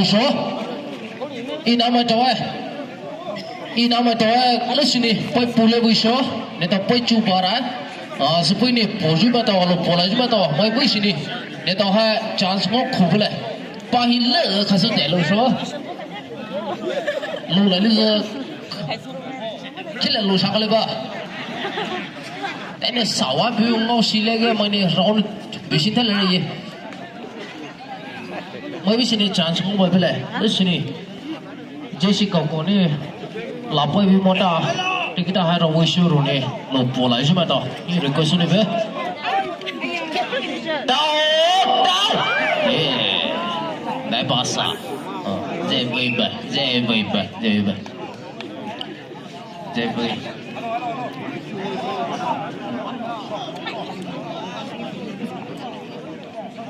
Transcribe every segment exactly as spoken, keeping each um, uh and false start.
Sho. Ina mai tawe. Ina mai tawe. Alo sini. Poi pule bu sho. Neto poi chu bara. Ah, sepui ni poju ba tawa lo pola ju ba tawa. Mai bu sini. Neto ha chance ngo khubule. Pa hi le khasa de lo sho. Lo la li zo. Kile lo sakale ba. Ene sawa bu ngo sile ge mani round bisin thale ye. Mai bisini chance kong bai pele. Bisini. Jesse Kakoni. Lapoi bi mota. Tikita hai ro wishu runi. Lo pola isi mata. Ni request ni be. Tao, tao. Eh. Nai pasa. Oh, je bai ba, je bai ba, je bai ba. Je bai.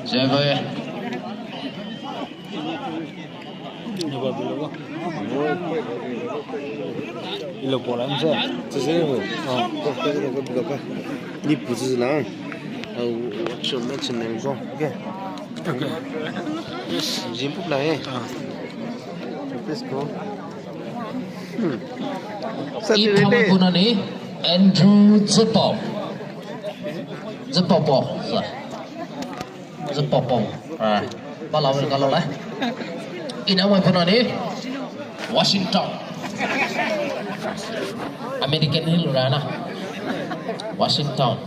Je bai. Ilo pola nse. Tsese. Ah. Ni pu tsese na. Ah, watch your mention name ko. Okay. Okay. Yes, jin pu pla eh. Ah. Let's go. Hmm. Iphamai punani Andrew Zepop. Zepop po. Zepop po. Ah, bala wer kalo la. Ina mai punani Washington. American ni lura na. Washington.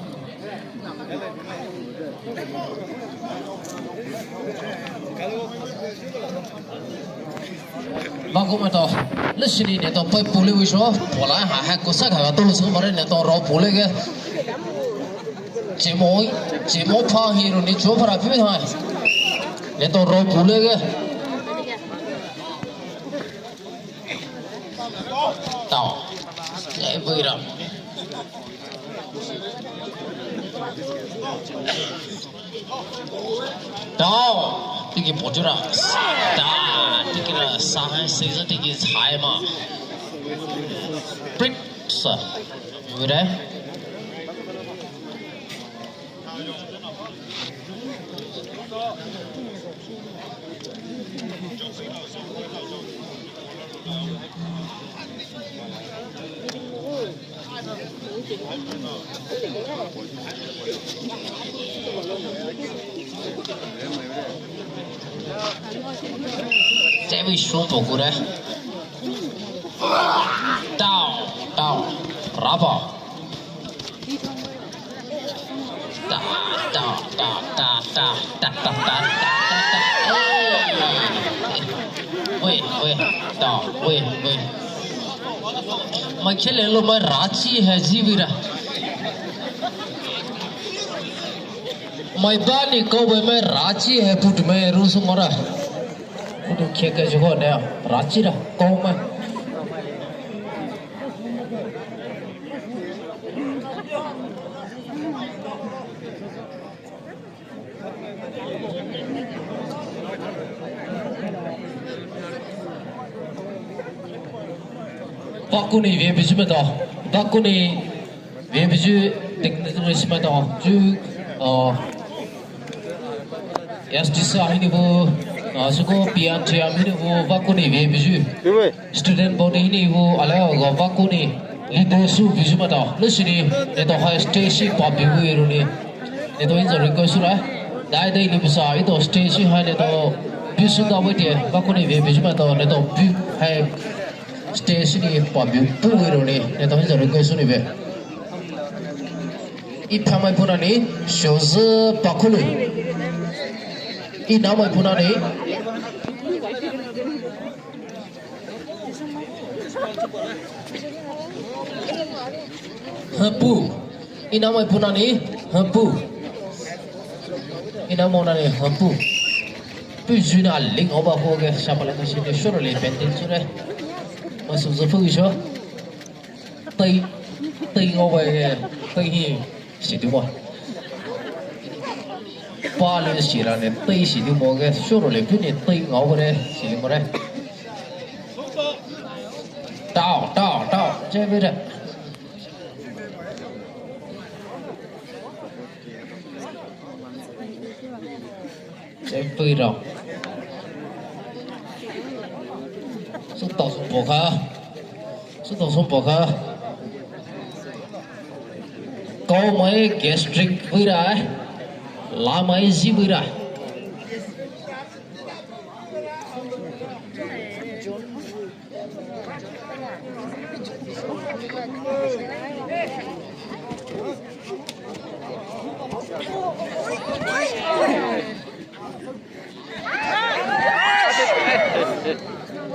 Bago mato, lesini neto poi pule wisho, pola ha ha kusa ha to lusu mare neto ro pule ge. Chemo, chemo pha hiro ni cho para pi ha. Neto ro pule ge. Tao. Eh, buira. Tao. Tiki pochura. Ta. Tiki ra. Sahai season tiki hai ma. Prit sa. Buira. Tao, tao, tao, raba. Ta, ta, ta. Wait, wait, ta, wait, wait. Mai khele lo mai rachi hai ji vira. Mai bani ko bai mai rachi hai put mai rusu mara. Itu kheke jugo ne rachi ra ko mai. Bakuni ve biju mata. Bakuni ve biju technician mata. Ju, uh, S D C hini bu, uh, suko P R T M hini bu, bakuni ve biju. Student body hini bu, ala go bakuni leader su biju mata. Lesini, neto hai stage si pa bibu iruni. Neto inzo request sura. Dai dai ni bisa, ito stage si hai neto bisu da wete, bakuni ve biju mata, neto bi hai stage ni pa bibu iruni. Neto inzo request suni be. Iphamai punani, shows pakulu. Inamai punani. Hapu. Inamai punani, hapu. Inamai nani, hapu. Pujuna ling oba hoge, shapala na shine shorole, pentin sure. Masu zafu isho. Tai, tai ngau bai, tai hi, sidu mo. Pa le sira ne, tai sidu mo ge, shorole puni, tai ngau bai, sidu mo re. Tao, tao, tao, je bai re. Jai pui rao. Sütao sü pokha. Sütao sü pokha. Kaomai gastric buira. Lamai zi buira.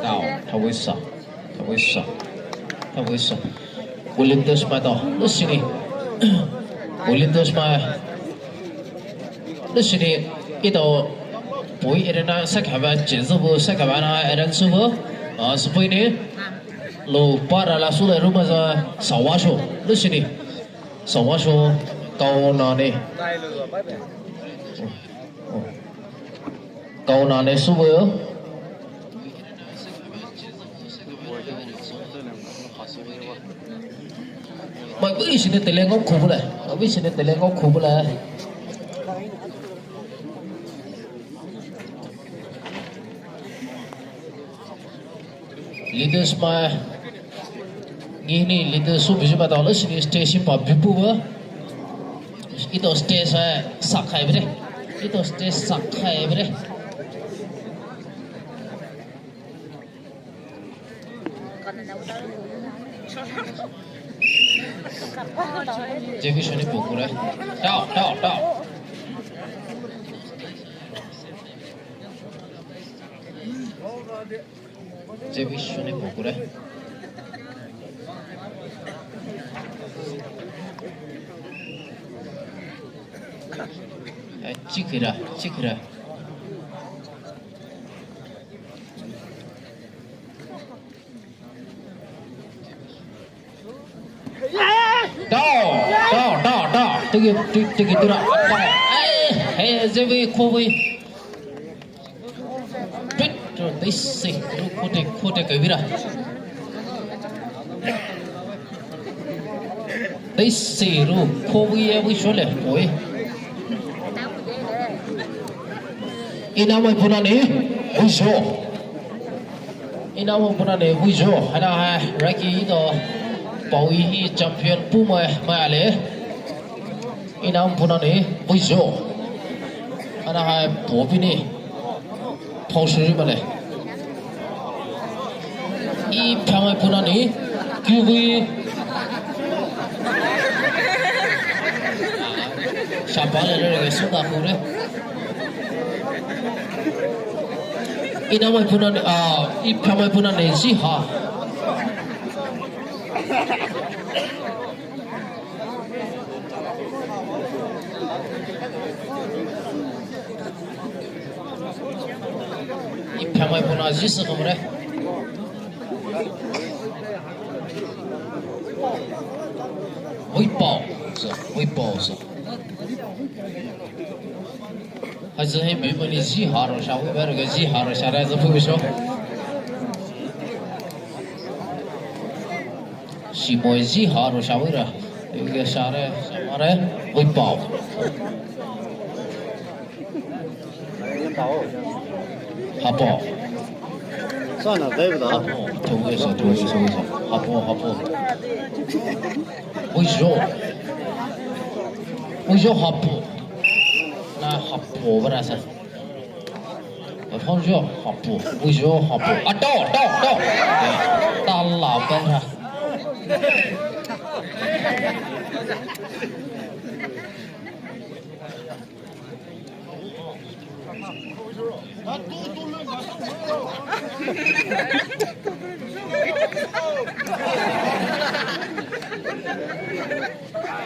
Tao, tao wisa, tao wisa, tao wisa. Volunteers mai tao, lüsini. Volunteers mai. Lüsini, ito, poi erena sakaba, chezubu sakaba na eren subu, ah, supui ni. Lo para la sule ruma za sawasho, lüsini. Sawasho, kaona ni. Kaona ni subu. Mai bui sini telengok khubula. Mai bui sini telengok khubula. Leaders mai, ngini leaders su biji ba tao lüsini stage pa bipu ba. Ito stage sa sakhai bre. Ito stage sakhai bre. Jebi shoni pokure. Tao, tao, tao. Jebi shoni pokure. Eh, chikira, chikira. Tao, tao, tao, tao. Tiki, tiki, tiki, tira. Tao. Eh, eh, Jebi khobui. Pit, tao, tisi, ru, khote, khote, kavira. Tisi, ru, khobui, eh, bui shole, oi. Inamai punani, bui sho. Inam punani buijo, hana hai raki ito pawi hi champion pu mai mai ale. Inam punani buijo. Hana hai popini pau suri male. I pamai punani kiwi. Shapale le suda kure. Inamai punani, ah, iphamai punani ziha. Iphamai puna zisa kamre. Wipao, so, wipao, so. Hazi he bimani zi haro sha, wibaro ge zi haro sha ra za phu sho. Simoi zi haro sha wira. Ge sha re, sha ma re, wipao. Hapo. Sana, dai da. Hapo, to ge sa, to ge sa, ge sa. Hapo, hapo. Uijo. Uijo hapo. Na hapo bara sa. Uijo hapo. Uijo hapo. A, to, to, to. Tala bara.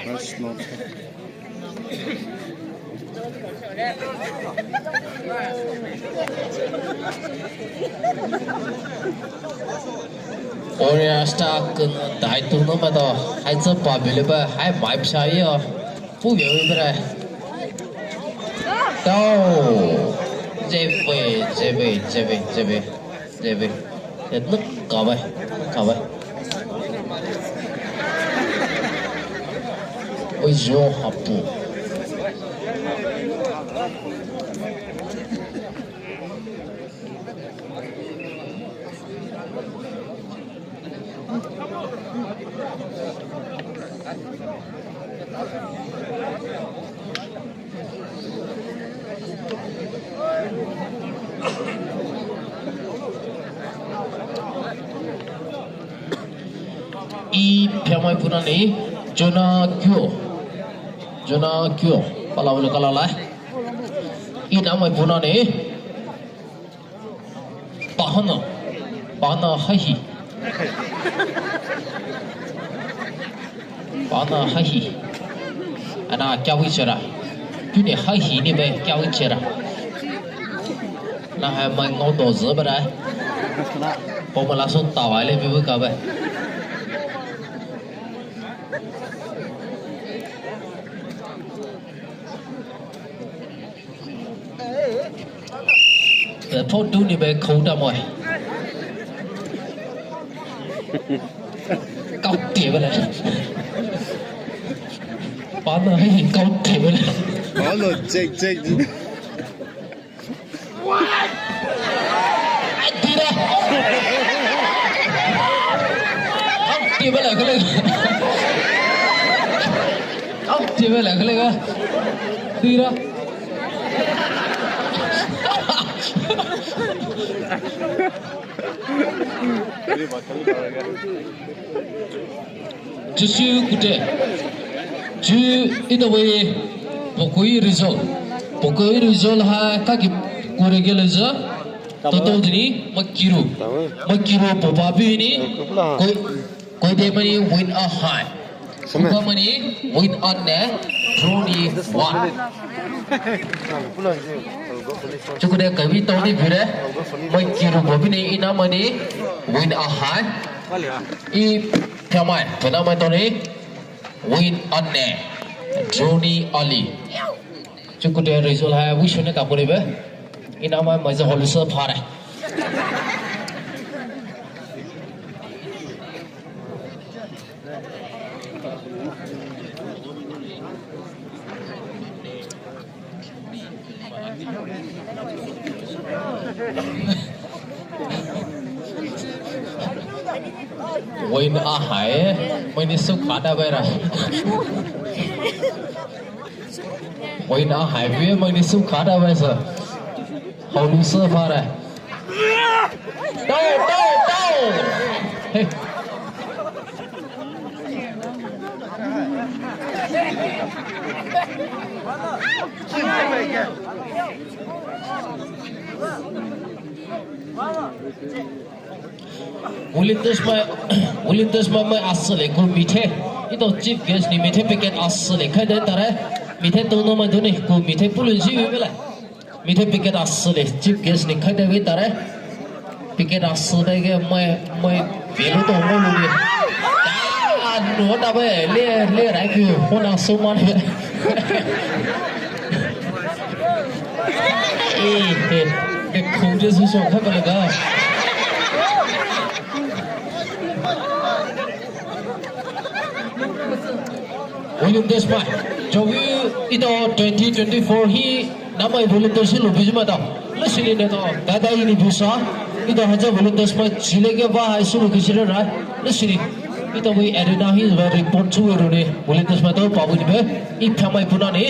That's not. Ore asta kun dai tu no ma to. Hai tsa pa bile ba, hai mai psa yo. Pu yo bra. Tao. Jebe, jebe, jebe, jebe. Jebe. Etnuk kabai, kabai. Uijo hapo. Ihnamai punani, Jonah Kyo. Jonah Kyo. Palawa le kalala. Ihnamai punani. Pahana. Pahana hahi. Pahana hahi. Ana kyawi chera. Tuni hahi ni be kyawi chera. Na hai mai ngau do zi ba dai. Poma la so tawa le bi bu ka be. Pho tu ni be khou da moi. Kau tie ba le. Pahana hai kau tie ba le. Hello, check, check. Ai, tira. Kau tie ba le, kau le. Kau tie ba le, kau le. Tira. Chuchu kute. Chu ito wei pokoi result. Pokoi result ha kaki kure gele za. Toto dini makiru. Makiru popa bini. Koi, koi de mani win a high. Kupa mani win on ne, draw ni one. Chukude kawi tau ni bure, mai kiru bobi ni ihnamai ni win a high. Ihnamai, ihnamai tau ni win on ne, draw ni ali. Chukude result hai wisho ne kapuri be. Ihnamai mai za holu sa phare. Win a high, mai ni su khada bera. Win a high, mai ni su khada bera. Holu sa phare. Tau, tau, tau. Hey. Volunteers mai, volunteers mai mai asüle ku mithe. Ito chief guest ni mithe packet asüle khai de tare. Mithe tono mai duni ku mithe pulun ji bela. Mithe packet asüle, chief guest ni khai de wei tare. Packet asüle ke mai, mai belo to mo lu ni. Ah, no da be, le, le rai ku, ho na so man. Eh, eh, eh, khou je su so khai ba le ga. William Desmai, jogi ito twenty twenty-four hi namai volunteer sulu bijima ta. Lasili ne to, dada ini bisa, ito haja volunteers mai chile ke ba hai sulu kisire rai. Lasili, ito wei arena hi ba report chu wei rone, volunteers mai to pabu ni be, ihnamai punani.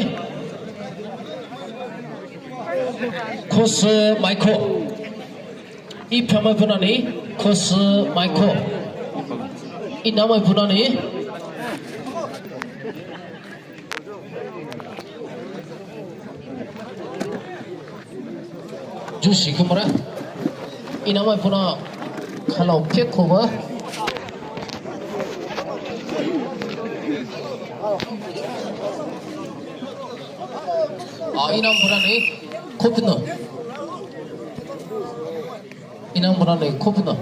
Khose Maikho. Ihnamai punani, Khose Maikho. Ihnamai punani. Jusi kumara. Ihnamai puna khalau phe khoba. Ah, ihnam punani, khopno. Ihnam punani khopno.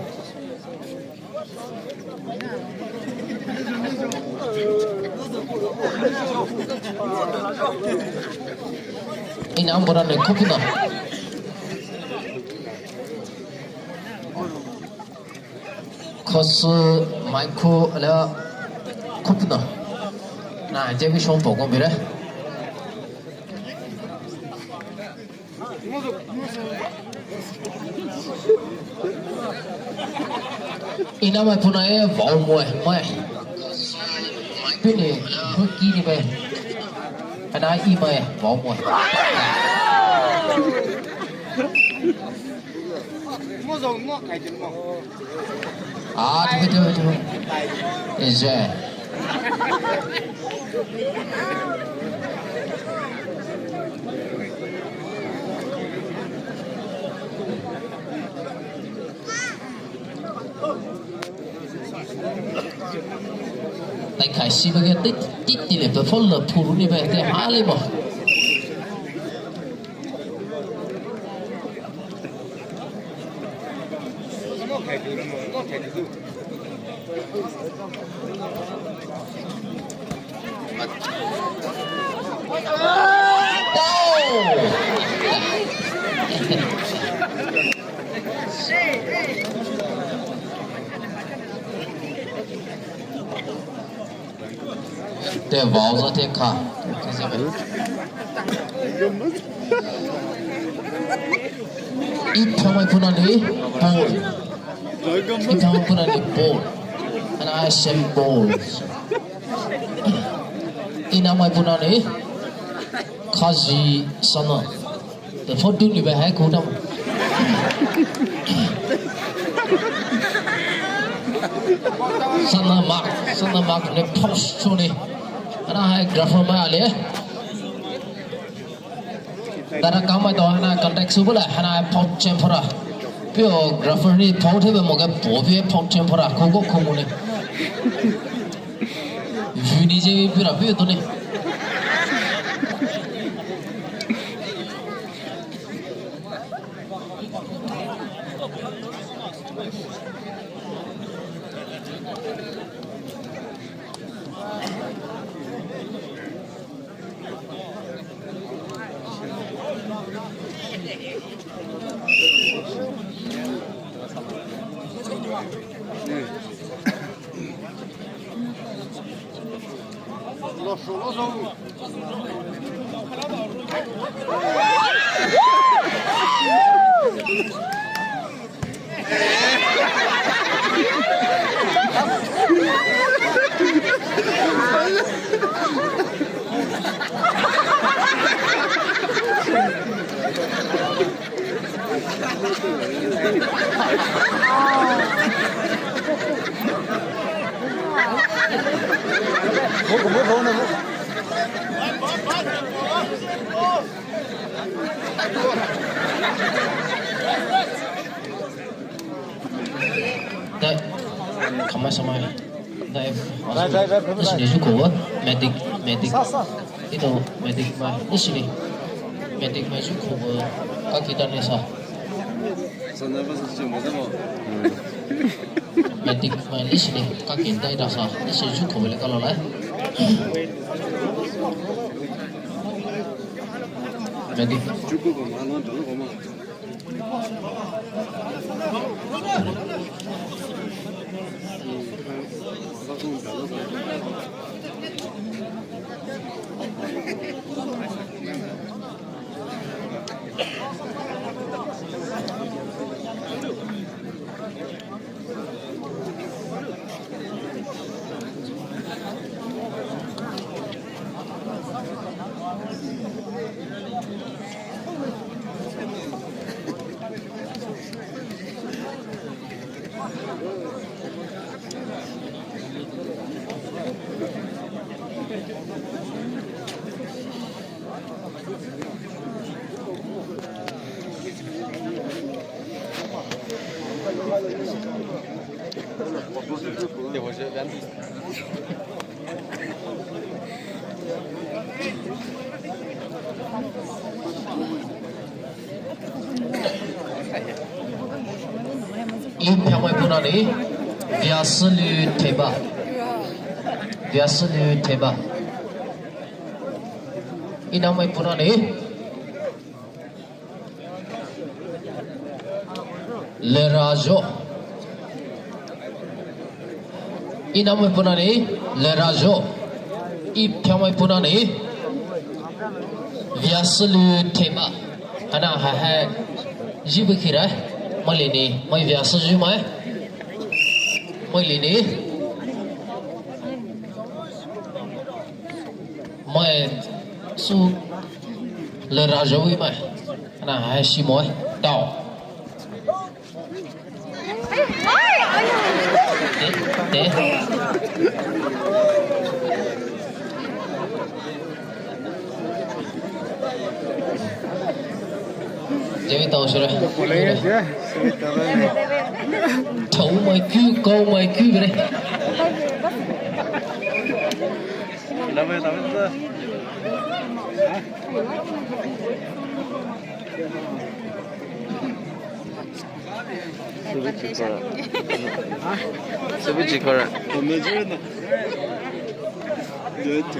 Ihnam punani khopno. Khose Maikho la khopno. Na, je bi shong po ko bire. Ihnamai punae vao moe, moe. Pini, kini be. Ana i mai, vao moe. Ah, tu, tu, tu. Is there? Taikhai siba ge ti ti ti le pe fol le phuru ni be te hale mo. Te vao za te kha. Iphamai punani ball. Iphamai punani ball. And I say balls. Inamai punani Khazi Sana. The photo ni ba hai ko dam. Sana mark, sana mark ne post chone. Ana hai grapher ma ale. Dara kama to hana contact subula hana photo chen phora. Pio grapher ni photo be moga po pio photo chen phora ko ko ko mune. Vuni je pura pio to ne. Dai, khamai samai. Dai, dai, dai, dai, dai. Nisini juko wa, medic, medic. Ito medic mai, nisini. Medic mai juko wa, kaki dane sa. Medic mai nisini, kaki dai da sa. Nisini juko wa le kalo lai. Medic. Iphamai punani, Viasulu Theba. Viasulu Theba. Inamai punani, Lerajo. Inamai punani, Lerajo. Iphamai punani, Viasulu Theba. Ana ha ha. Jibu kira. Malini, mai Viasulu mai. Malini. Mai su Lerajo wi mai. Ana ha shi moi. Dao. Te, te. Jemi tao sure. Thou mai ku, kau mai ku bere.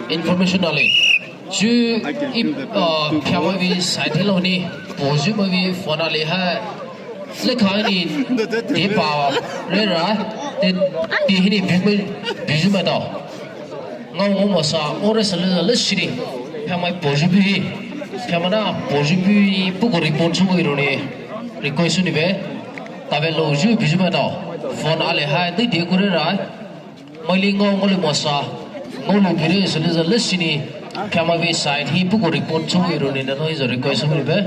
Information ali. Chu i, uh, Phayamvei side hilou ni, Poumai phone ali ha. Lekha ni, te pa, re ra, te, te hini bimai, bijumai tao. Ngao ngao masa, ore sele le shiri. Phayamai Poumai. Phayamai na Poumai puko report chu iro ni. Request ni be. Tabe lo ju bijumai tao. Phone ale hai de de kore ra. Maili ngao ngao le masa. Ngao le bire sele le shini. Phayamai side hi puko report chu iro ni na no izo request ni be.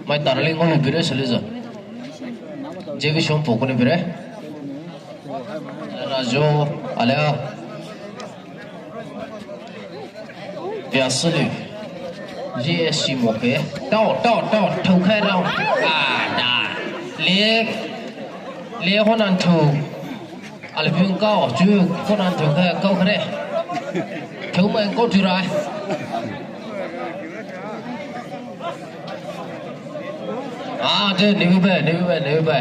Mai tarali ngao le bire sele. J V Shon poko ni bire. Rajo, alea. Viasulu. G S C moke. Tao, tao, tao, thou khai rao. Ah, da. Le, le honan thou. Alipun kau, chu honan thou khai, kau kare. Thou mai kau chu rai. Ah, de, ni be, ni be, ni be.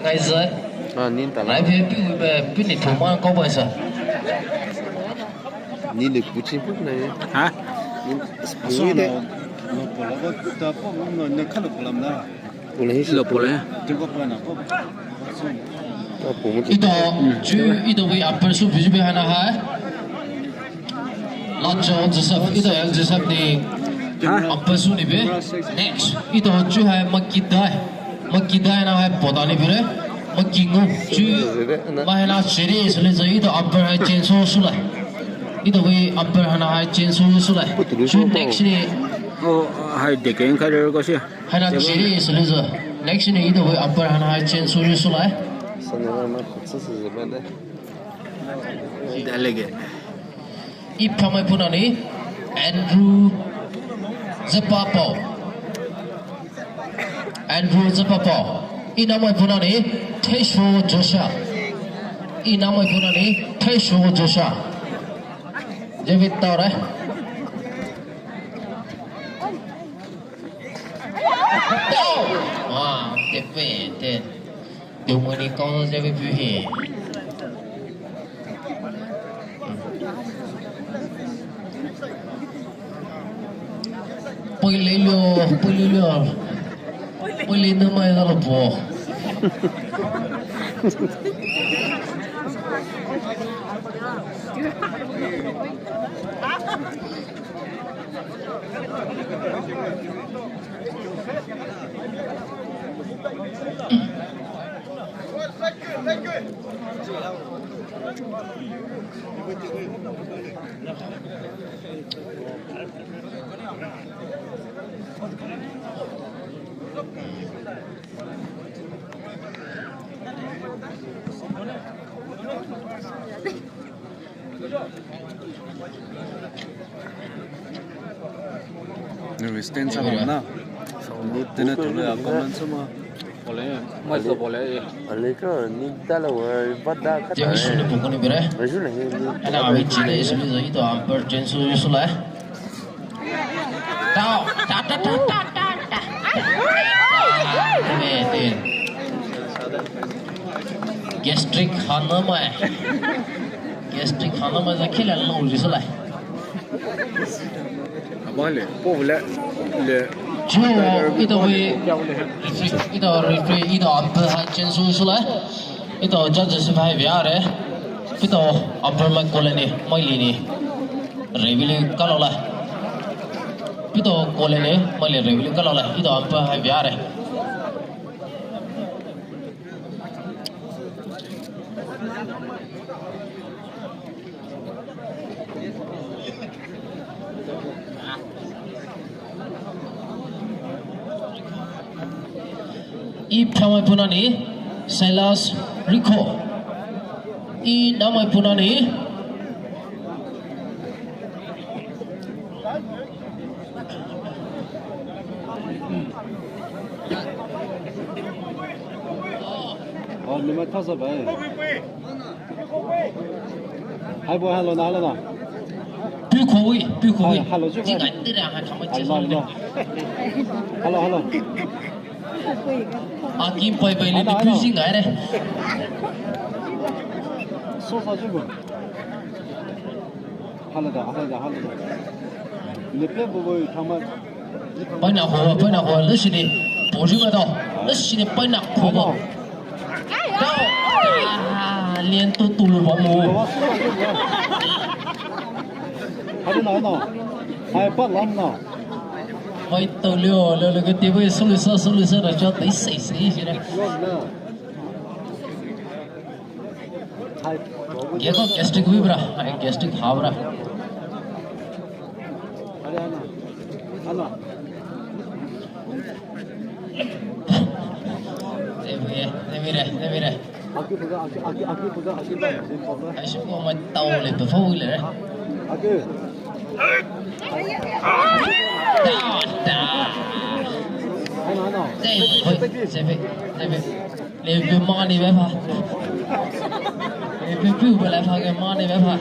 Ngai zai. Ah, ni ta la. Ngai be, pi be, pi ni thou mai kau bai sa. Ni le kuchi pu na. Ha? Ni, ni de. Lo pole. Lo pole. Ito, ju, ito we umpire su biji be hana hai. Lacho Joseph, ito L Joseph ni. Ha? Umpire su ni be. Next, ito ju hai makidai. Makidai na hai pota ni bire. Makingu. Ju, mahena seri sele zai ito umpire hai change su sulai. Ito we umpire hana hai change su sulai. Ju next ni. Oh, hai deken khai ko si. Hana chiri suluzo. Next ni ito we umpire hana hai change sulu sulai. Dalege. I Phayamai punani Andrew Zepapo. Andrew Zepapo. I Naomai punani Tesho Joshua. I Naomai punani Tesho Joshua. David Tore. Wow, tepe, te. Dumuni kong jabi buhi. Poi lelio, poi lelio. Poi lelio mai dalo po. Ni resistance apa na? Ni tena tu le apa man sama? Boleh, mai so boleh. Alika ni tala wa bada kata. Dia isu ni pukuni bere. Isu ni. Ana awi chile isu ni itu hampir change isu lah. Tao, ta, ta, ta. Ah, ini, ini. Gastric hana mai. Gastric hana mai sa khila lo ji sala. Abang le, po le, le. Chu, ito we, ito referee, ito umpire ha change sala. Ito judges hai via re. Ito umpire mai kole ni, mai li ni. Referee kalo la. Ito kole ni, mai li referee kalo la. Ito umpire hai via re. I Phayamai punani Silas Rikho. I Naomai punani Oh, ni mai thasa bai. Hai bo, hello na, hello na. Pu khou, pu khou. Hai, hello, ju. Ji hai. Ngai tira hai khamai chi. Hello, hello. Hello, hello. Aki pai pai le, hello, pu hello. Ji ngai re. So sa ju bo. Hello da, hello da, hello da. Ni pe bo bo khamai. Paina kho, paina kho, lesi ni, poji ma to, lesi ni paina kho. Ah, lien tu tu lu ba mo. Hai na na, hai pa lam na. Hai to lio, lio lio ke tibu sulu sa, sulu sa na cha tai sai sai si na. Hai. Ye ko gastric hui bra, hai gastric ha bra. Ana, ana. Debe, debe re, debe re. Aki puja, aki, aki, aki puja, aki puja. Ai shi ko ma tao le to fo le re. Aki. Da, da. Ana, ana. Debe, debe, debe. Le bu mani be pha. Le bu bu be la pha ke mani be pha.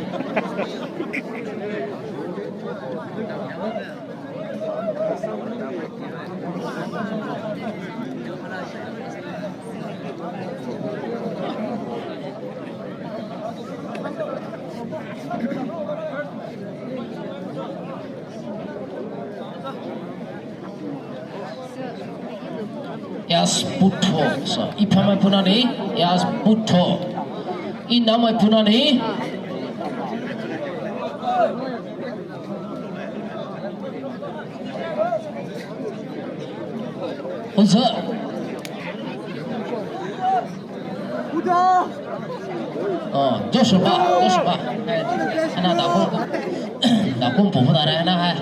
Yes, putho. So, iphamai punani, yes, putho. Inamai punani. Uza. Oh, Joshua, Joshua. Ana da ko, da ko po da re na hai.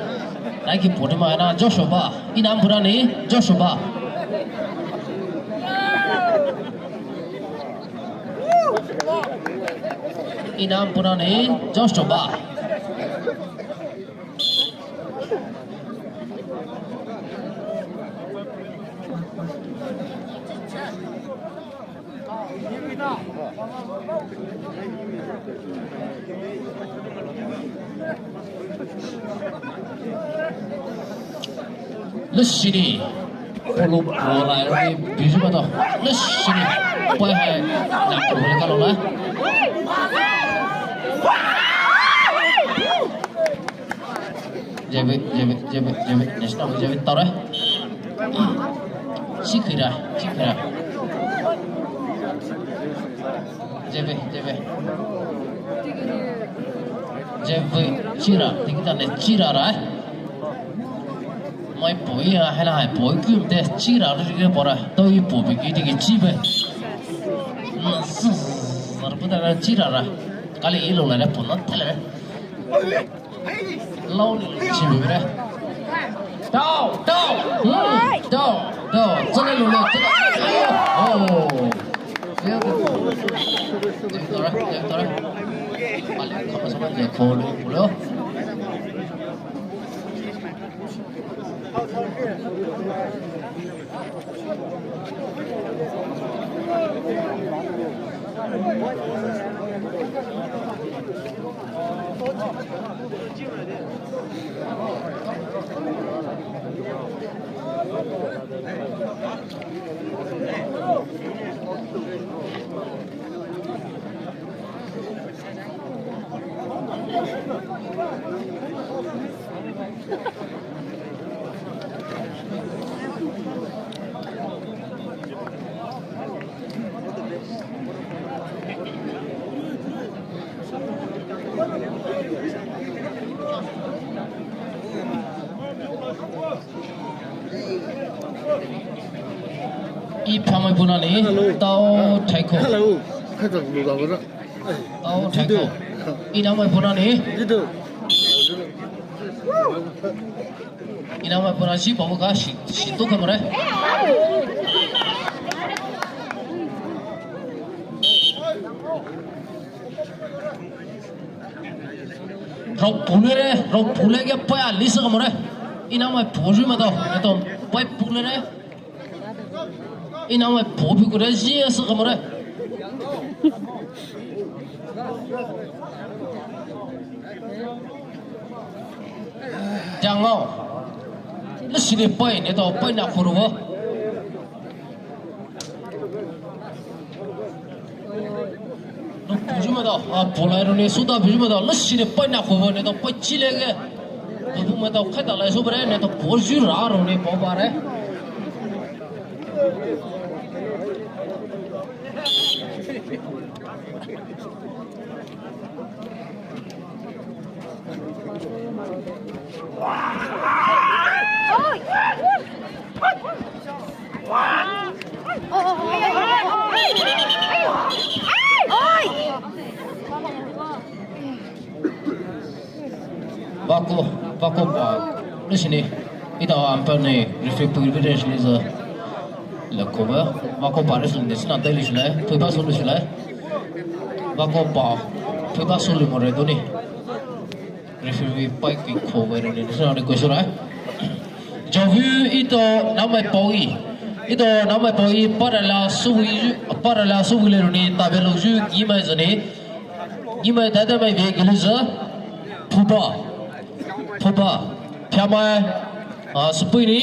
Dai ki po ma na Joshua. Inam punani Joshua. Inam punani Joshua. Lesi ni, polo polo la ni biju ba to. Lesi ni, poi hai, na polo ka lo la. Jebe, jebe, jebe, jebe, national jebe tore. Sikira, sikira. Jebe, jebe. Jebe, chira, tikita ne chira ra. Mai poi ya, hela hai poi kum te chira ri ke pora. To i po bi ki tiki chibe. Na, s-, s-, s-, puta ra chira ra. Kali ilo la le pona tele. Lao ni chi mi re. Dao, dao. Hmm, dao, dao. Zale lo le, zale. Oh. Tora, tora. Pale, kama sama je ko lo, lo. Iphamai punani, Tao Thaiko. Hello. Tao Thaiko. Inamai punani. Inamai puna si pabu ka si, si tu kamare. Rok pule re, rok pule ke paya lisa kamare. Inamai poju mato, mato, pai pule re. Inamai popi kure si asa kamare. Tiangao. Lesi ni pai, neto pai na khurubo. No piju mada, a, polai roni suda piju mada, lesi ni pai na khurubo, neto pai chilege. Abu mada khaita lai subare, neto poju ra roni pobare. Vako, vako pa, lesi ni, ita umpire ni, referee pui referee ni zo, le koba, vako pa lesi ni, sina teli sile, pui pa sulu sile, vako pa, pui pa sulu more doni, referee pai ki koba ni, sina ni koshura. Javu ito namai pawi, ito namai pawi parala suwi, parala suwi le ni, tabelo ju, gimai zoni, Nimai dada mai ve gilu za, phuba, phuba, phyamai, a, supui ni,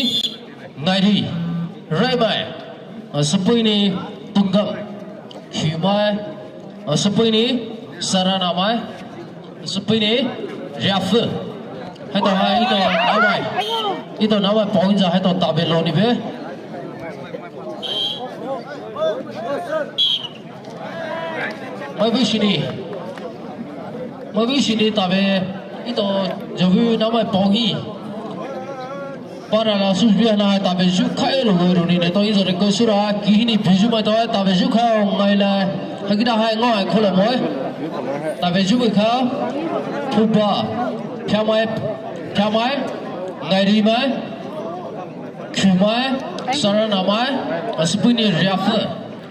ngairi, raimai, a, supui ni, tunggam, humai, a, supui ni, saranamai, supui ni, riafu. Haito hai, ito namai, ito namai pawi za, haito tabelo ni ve. Mavi sini. Mavi sini tabe. Ito javu namai pawi. Parala suju na tabe ju khai lo roni neto izo reko sura kihini biju mai to tabe ju khai ngai la. Hagida hai ngai khola moi. Tabe ju kha. Phuba. Phyamai. Phyamai. Ngairi mai. Khumai. Saranamai. Asupui ni riafu.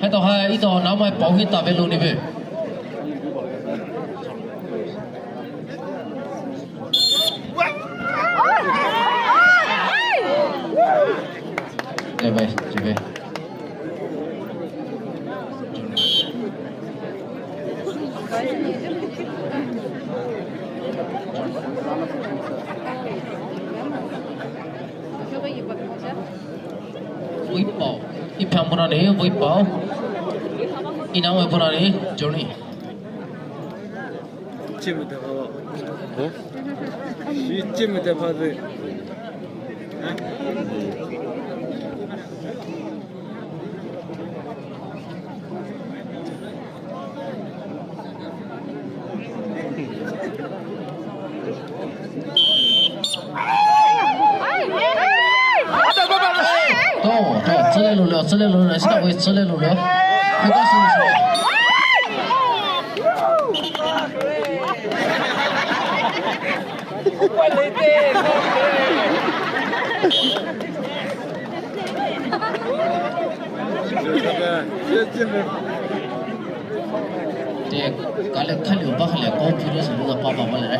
Haito hai ito namai pawi tabe lo ni ve. Jebe, jebe. Voipao. Iphamburani, voipao. Inamburani, Johnny. Chimute pha. Huh? Chimute pha de. To, to, tsile lule, tsile lule, sita wei tsile lule. Focus lule. Te kale khali ba khali ko phire su da pa pa ba le.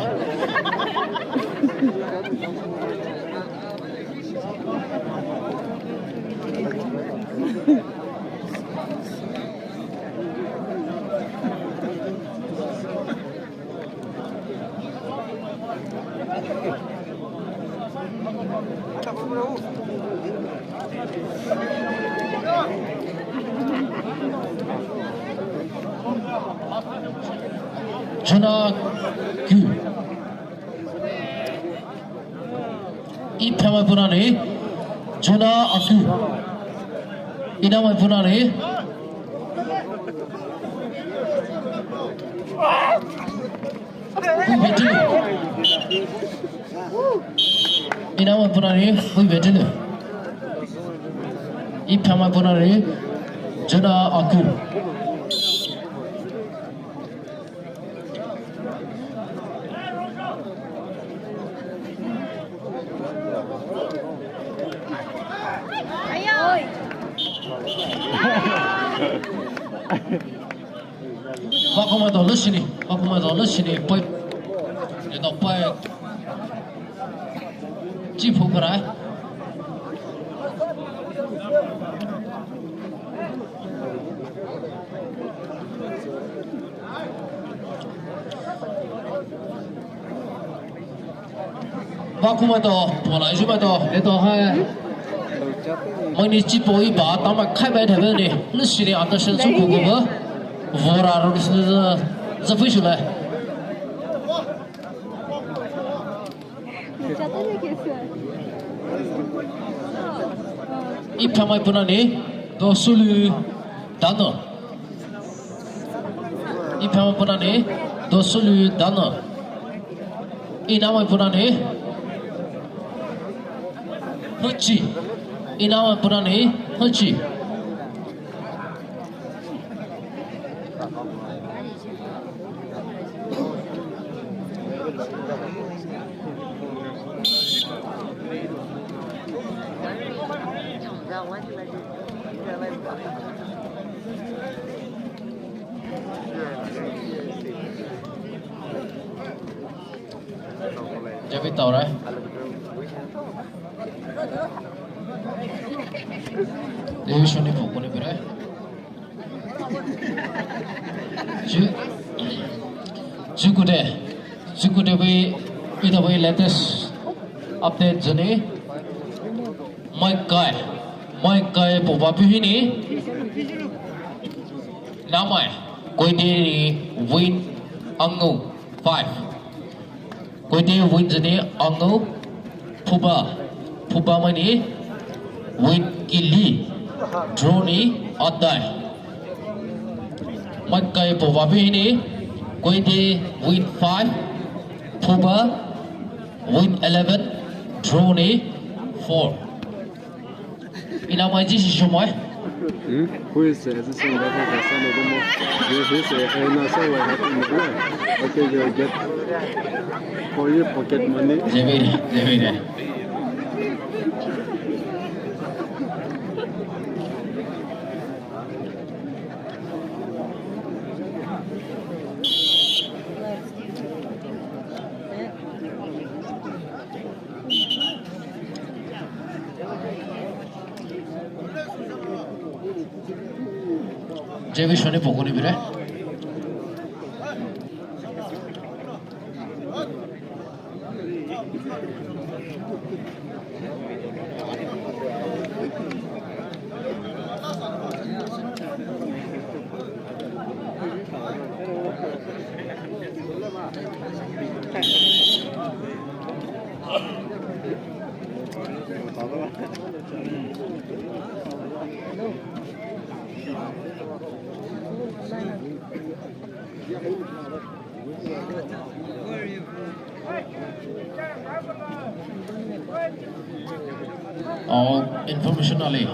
Juna ku. Iphamai punani, Juna aku. Inamai punani. Bui betulu. Inamai punani, bui betulu. Iphamai punani, Juna aku. Bakoma do lashini, bakoma do lashini, poi. Ito poi. Chipu parai. Baku maitao, polai ju maitao, leitao hai. Maini chipo iba, tama khai bai thebe ni, lesi ni understand su kuku ba. Vora ro lesi ni za, za fui shulai. Iphamai punani, do sulu, dano. Iphamai punani, do sulu, dano. Inamai punani, huchi. Inamai punani, huchi. Javi taura. Devi shoni pokoni bire. Ju, jukude, jukude bi, ida bi latest update jani. Maikai, maikai poba pihini. Namai, koide ni win angu five. Koide win jani angu phuba, phuba maini win kili, draw ni adai. Maikai poba pihini, koide win five, phuba win eleven, draw ni four. Ina mai ji shi shumai. Hmm? Who is, uh, this one that has a son of the mo-, who, who is, uh, uh, no, so what happened with that? Okay, you get for your pocket money. Jebe, jebe. Jebe shoni pokoni bire. Oh, information ali,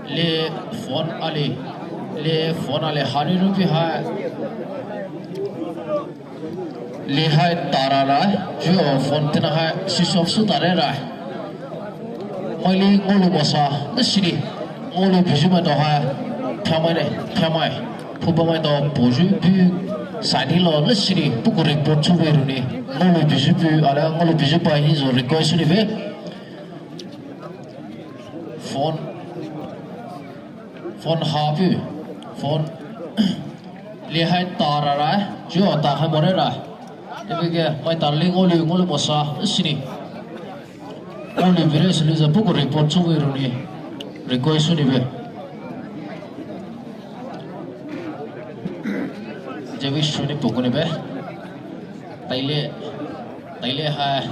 le phone ali, le phone ali, hari rupi hai. Lehai tara rai, ju phone tina hai switch off su tare rai. Maili ngolu mosa, nasiri, ngolu biju maitao hai, phamai ne, phamai, phuba maitao, poju bu, sani lo, nasiri, puku report su be runi, ngolu biju bu, ala ngolu biju pai hi zo request ni be. Phone, phone ha bu, phone. Lehai tara rai, ju ta hai more rai. Tebe ke, mai tara li ngolu, ngolu mosa, sini. Ngolu bire sini za puku report su be runi. Request suni be. Javi suni pokoni be. Taile, taile hai.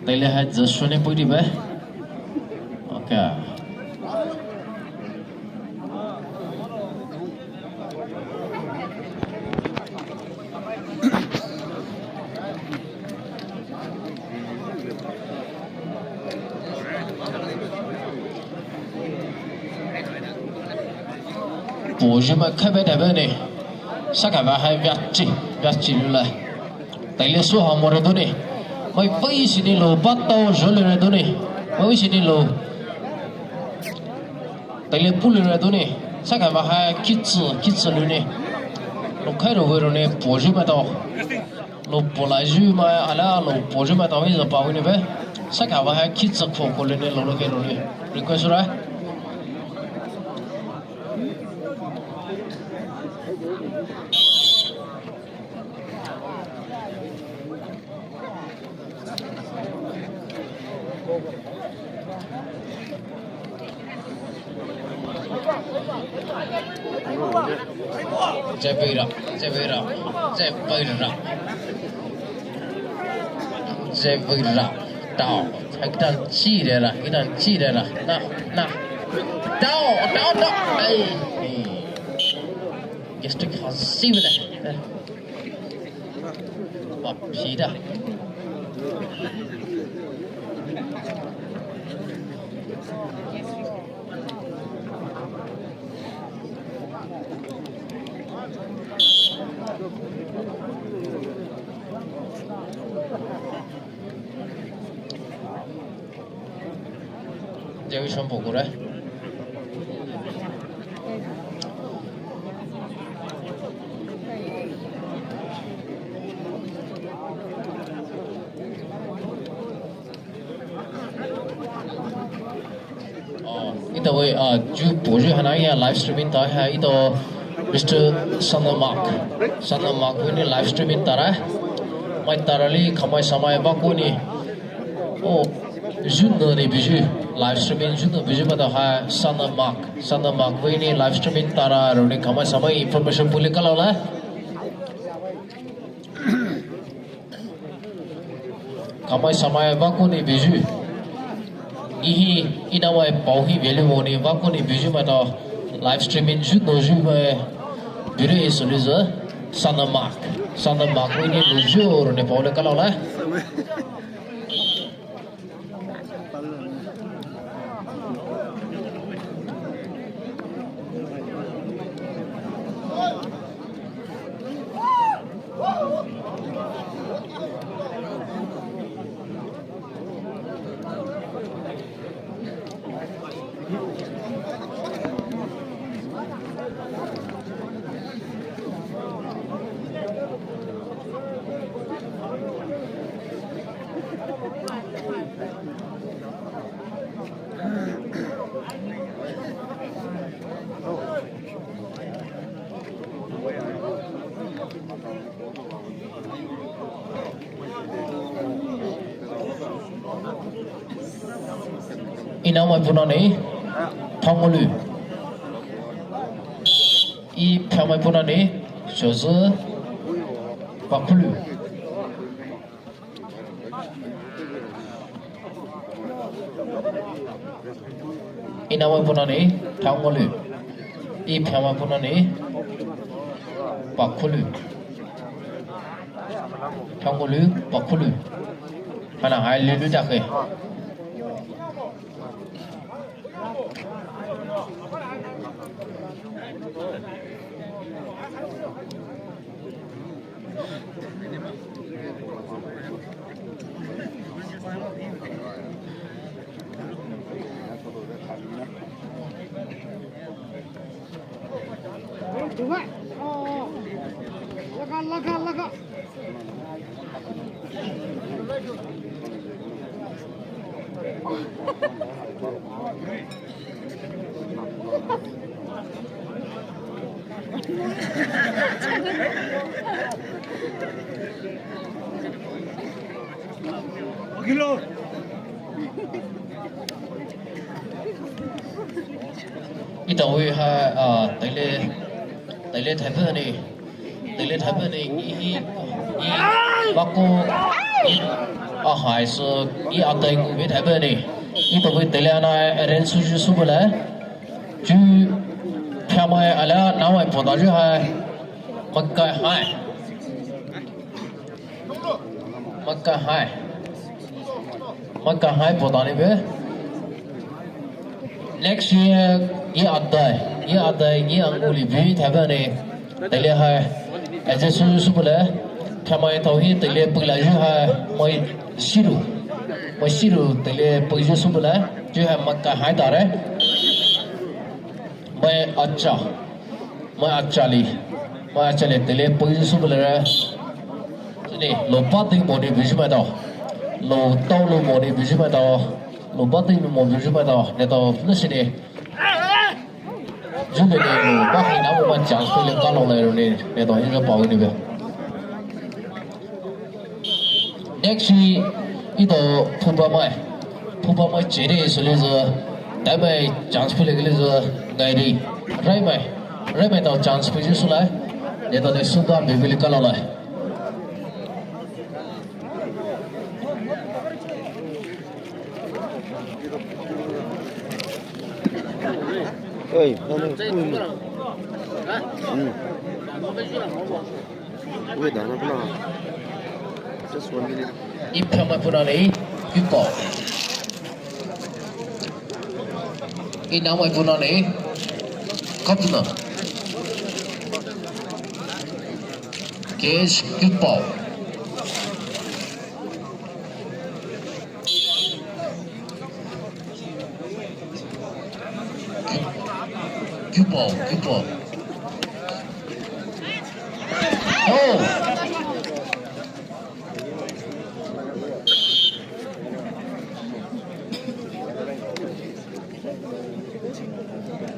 Taile hai just suni poi di be. Okay. Poji ma khabe dabe ne. Saka ba hai biachi, biachi lula. Taile su ha more done. Mai pai sini lo, patao jole re done. Mai sini lo. Taile pule re done. Saka ba hai kitsu, kitsu lune. Lo khai ro we rone, poji ma tao. Lo polai ju ma, ala lo poji ma tao, iza pa wine be. Saka ba hai kitsu kho kho lune, lo lo ke lune. Request ra. Zebra, zebra, zebra. Zebra. Tao. Ekdal chirera, ekdal chirera. Na, na. Tao, tao, tao. Ai. Gastric hasi bela. Wah, pida. Jawi shompo kure. Oh, ito wei, ah, ju poju hana ya live streaming ta ha ito Mister Sana Mark. Sana Mark wini live streaming tara. Mai tara li kamai samai bakuni. Oh, juno ni biju live streaming juno biju mata ha Sana Mark. Sana Mark wini live streaming tara runi kamai samai information puli kalo la. Kamai samai vakuni biju. Ihi inawai pao hi value moni vakuni biju mato live streaming ju no ju mai bire soluza Sana Mark. Sana Mark wini luju runi pao le kalo la. Inamai punani, Thangolu. I phamai punani, Joseph Bakulu. Inamai punani, Thangolu. I phamai punani, Bakulu. Thangolu, Bakulu. Hana hai lulu take. Ito wei ha, ah, taile, taile thaipe ni, taile thaipe ni, i, i, i, bako, i, a hai so, i a tai ngu wei thaipe ni. Ito wei taile ana ren su ju su bole. Ju phamai ala nawai pota ju hai. Makai hai. Makai hai. Makai hai pota ni be. Next year, ye adai, ye adai, ye anguli bi thaipe ni. Taile hai. Aje su su bole. Phamai tau hi taile pula ju hai. Mai siru. Mai siru taile pula ju su bole. Ju hai makai hai tare. Mai acha. Mai acha li. Mai acha li taile pui su bele. Sini, lo pa ting moni biji mai tao. Lo tao lo moni biji mai tao. Lo pa ting lo moni biji mai tao. Ne tao, ne sini. Jule ne lo pa hina mo ma chance le ka lo le ne. Ne tao, hina pa ni be. Next hi ito phuba mai. Phuba mai chere sule zo. Taimai chance pule kele zo gairi. Raimai. Raimai tao chance pule sula. Ye tao ne suba bebele kala lai. Oi, mana pun. Hmm. Wait, dana pula. Just one minute. Iphamai punani, kick out. Inamai punani, kapuna. Catch, kick out. Kick out, kick out. Oh!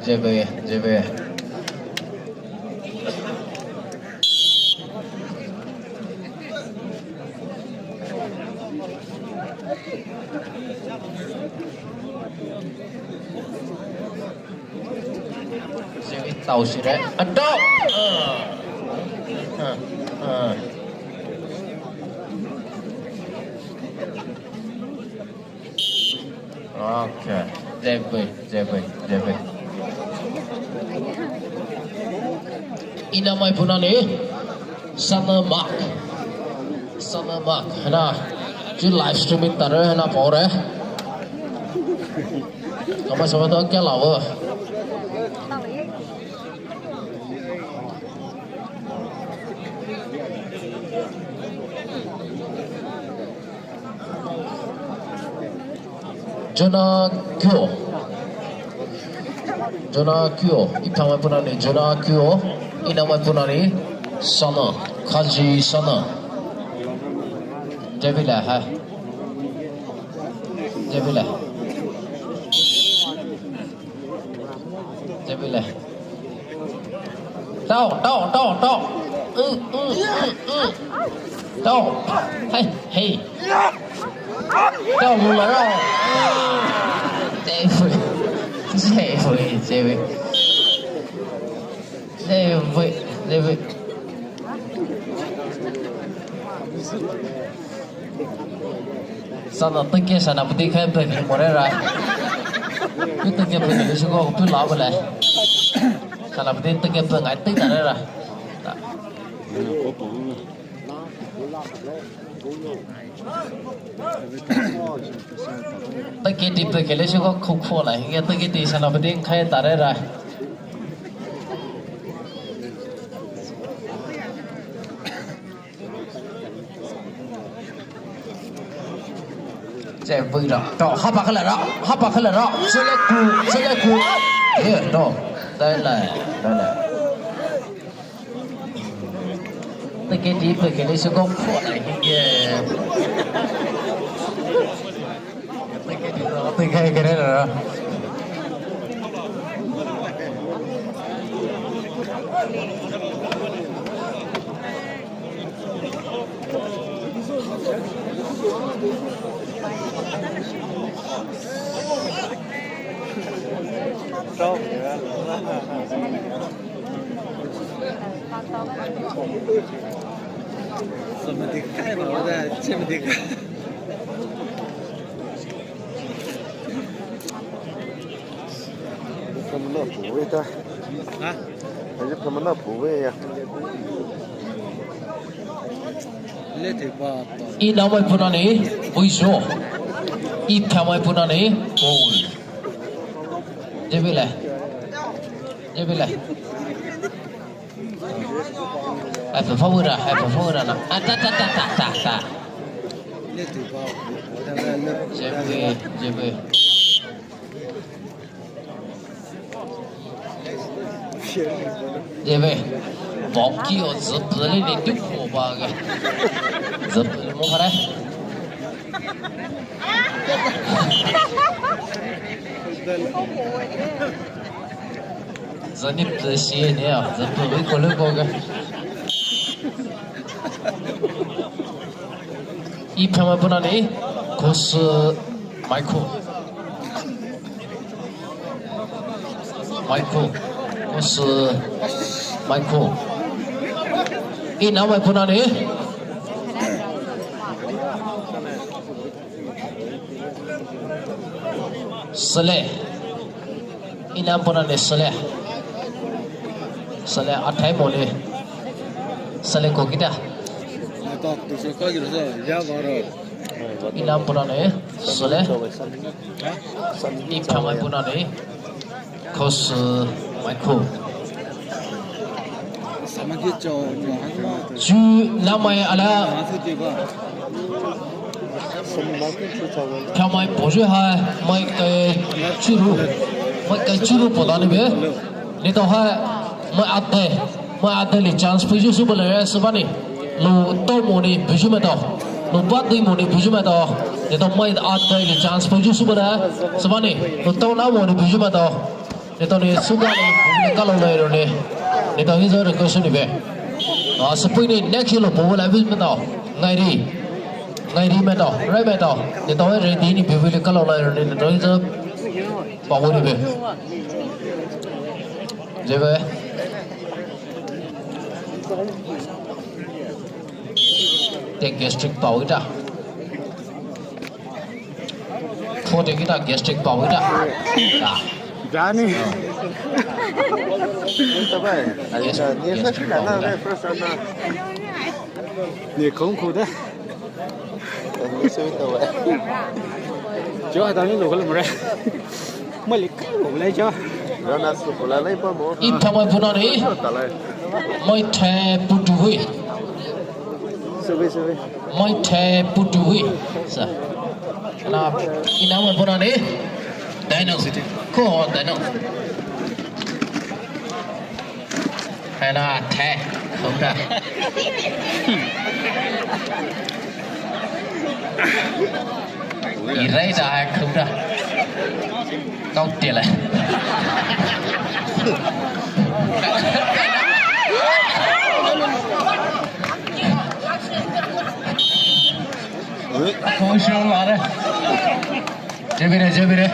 Jebe, jebe. Jebe tao sire. Ado. Ah. Ah. Ah. Okay. Jebe, jebe, jebe. Inamai punani. Sana Mark. Sana Mark. Hana. Ju live streaming tare hana pore. Kama sama to kya lawo. Jonah Kyo. Jonah Kyo. Iphamai punani Jonah Kyo. Inamai punani Sana. Kaji Sana. Jebila ha. Jebila. Jebile. Tao, tao, tao, tao. Ư, ư, ư, ư. Tao. Hey, hey. Tao lu la rao. Jebile. Jebile, jebile. Jebile, jebile. Sana teke sana pati khai pe more ra. Pi teke pe ni siko pi la bole. Sana pati teke pe ngai te tare ra. Teke ti pe kele siko khukho la. Hinge teke ti sana pati khai tare ra. Che vui ra, to, hapa khala ra, hapa khala ra, chele ku, chele ku. Ye, to, dai lai, dai lai. Teke ti pe kele siko khua lai hinge. Inamai punani, buijo. Iphamai punani, ball. Jebile. Jebile. Ai, pa, pa, ura, ai, pa, pa, ura na. Ah, ta, ta, ta. Jebe, jebe. Jebe. Baki o zebele ni tu ko ba ge. Zebele mo pare. Zani pesi ni a, zani pesi ko le ko ga. Iphamai punani, Kosu Michael. Maikho, ko sü Maikho. Inamai punane. Sele. Inam punane Sele. Sele athai mone. Sele ko kita. Inam punane Sele. Iphamai punane. Ko sü Maikho. Chu namai ala. Phamai poju hai mai kai churu. Mai kai churu poda ni be. Ni to hai mai ate. Mai ate li chance poju su bale su bani. Lu to moni buju me to. Lu bat di moni buju me to. Ni to mai ate li chance poju su bale su bani. Lu to na moni buju me to. Nitao ni suga ni kalo lai ro ni. Nitao hi zo request ni be. Ah, sapui ni next lo po la bi mata. Ngai ri. Ngai ri mata. Rai mata. Nitao ready ni bi bi kalo lai ro ni. Nitao hi zo pa ni be. Je be. Te gastric pao ita. Phote kita gastric pao ita. Ah. Dani. Yes, yes, yes. Ni kong ko da. Jo, ada ni lo ko le mare. Mai le kai lo le jo. Iphamai punane. Mai the putu hui. Mai the putu hui. Sa. Na, inamai punane. Dai nang. Ko dai nang. Hai na the. Khou da. Irai da khou da. Kau te le. Kau shou mare. Jebire, jebire.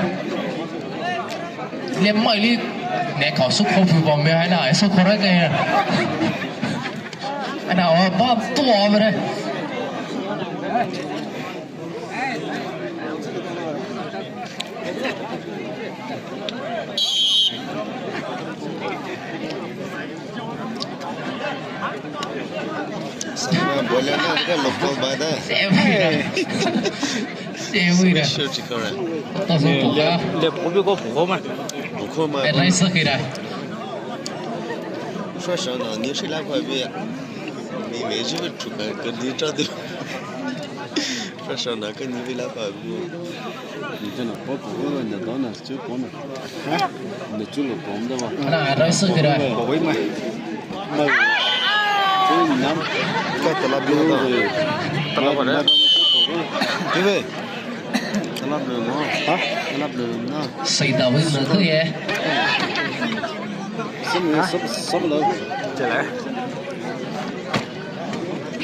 Le mai li ne kau su kho pu ba me hai na, su kho ra ke. Ana wa ba tu wa bire. Sema bolya na ka lokho bada. Sewira. Sewira. Sure chikore. Taso poka. Le pobi ko poko ma. Poko ma. Rai sakira. Sure sure na ni shila pa bi. Ni me ji tu ka ka ni ta de. Sure sure na ka ni bi la pa bi. Ni ta na poko na dona. Chu pona. Ha? Ni chu lo pom da ba. Na rai sakira. Poi mai. Mai. Chu nam. Ka tala bi da. Tala ba da. Kibe. Tala bi mo. Ha? Tala bi na. Sai da wai na ko ye. Sim sab sab lo. Chala.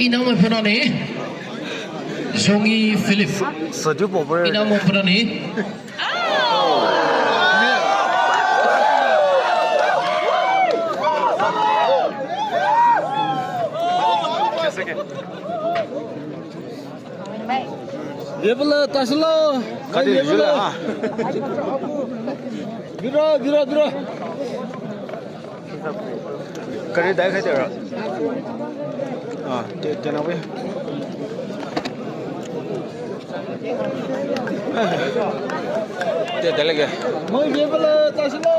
Inamai punane. Jongi Philip. Sadu pobre. Inamai punane. Bebela tasla. Kadi jula ha. Bira, bira, bira. Kari dai khai tera. Ah, te, te na we. Te, te lege. Moi ye bala taslo.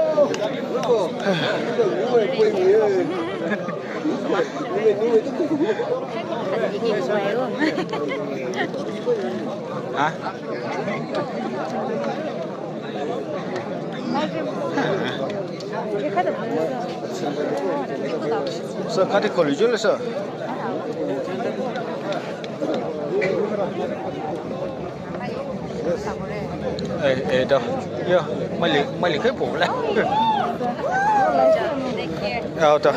Ha? Sir, kati kori jule, sir. Eh, eh, da. Ya, mali, mali kai po la. Ya, da.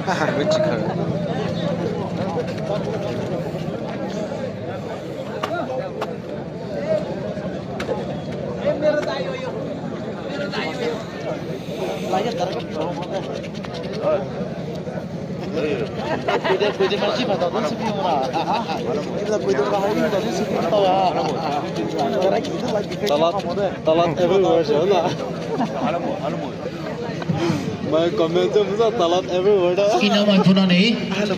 Ha ha, rich car. Talat, talat everywhere, sir, na? My comment tu masa talat everywhere da. Ina mai punani,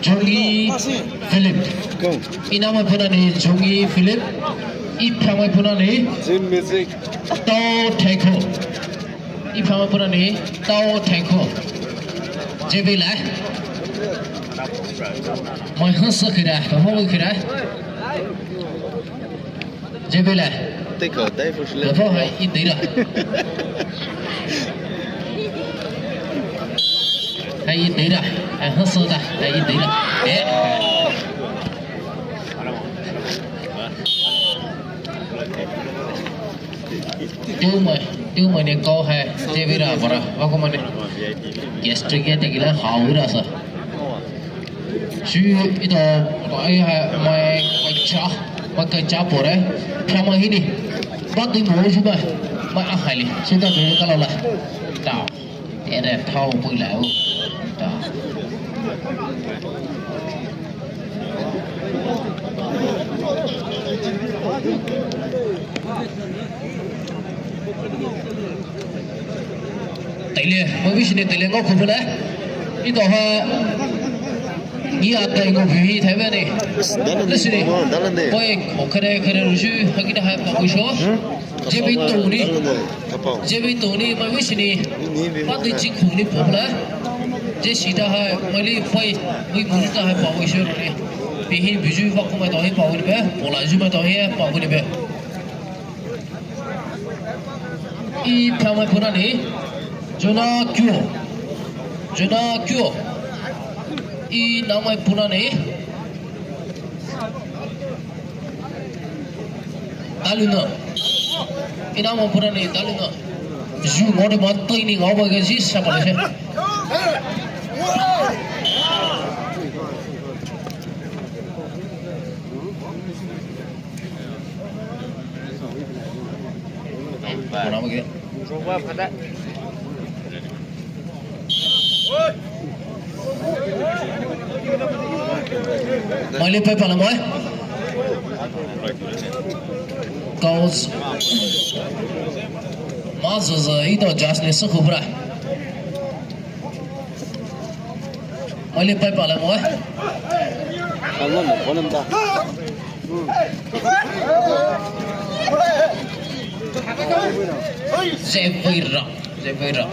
Jungi Philip. Ina mai punani, Jungi Philip. Ipha mai punani, Jin Music. Tao Thaiko. Ipha mai punani, Tao Thaiko. Jebila. Mai hasa kira, hau kira. Jebila. Thaiko, dai fushile. Thaiko hai i dira. Hai i dira. Hai hasa da. Hai i dira. Eh. Tiu mai, tiu mai ne kau hai, jebira bara, aku mai ne. Gastric ya tegila hau ira sa. Shu ito, ito ai hai, mai, mai cha, mai kai cha pore, cha mai hini. Bat di mo shu mai, mai ahali, shu ta dulu kalau lah. Ta. Ere thao pui la u. Ta. Taile, mo bi shine taile ngo khubula. Ito ha. Ni ata ngo bi thai ba ne. Listen. Poi, mo kare kare rushu, hakita hai pa kusho. Jebei toni, jebei toni, mai wishini, pati jingkhuni pobla. Je sita hai, mai li pai, mai murita hai pa wisho ni. Bihin biju pa kumai tohi pa wini be, pola ju mai tohi pa wini be. Ipha mai punani, Jona Kyo, Jona Kyo. Ina mai punani. Taluna. Ina mai punani taluna. Ju ngode matai ni ngau ba gaji sapa le. Mai li pai pala moi. Kau. Ma zaza ito just ni sa kubra. Mai li pai pala moi. Alon, alon da. Zebra, zebra. Zebra, zebra, zebra.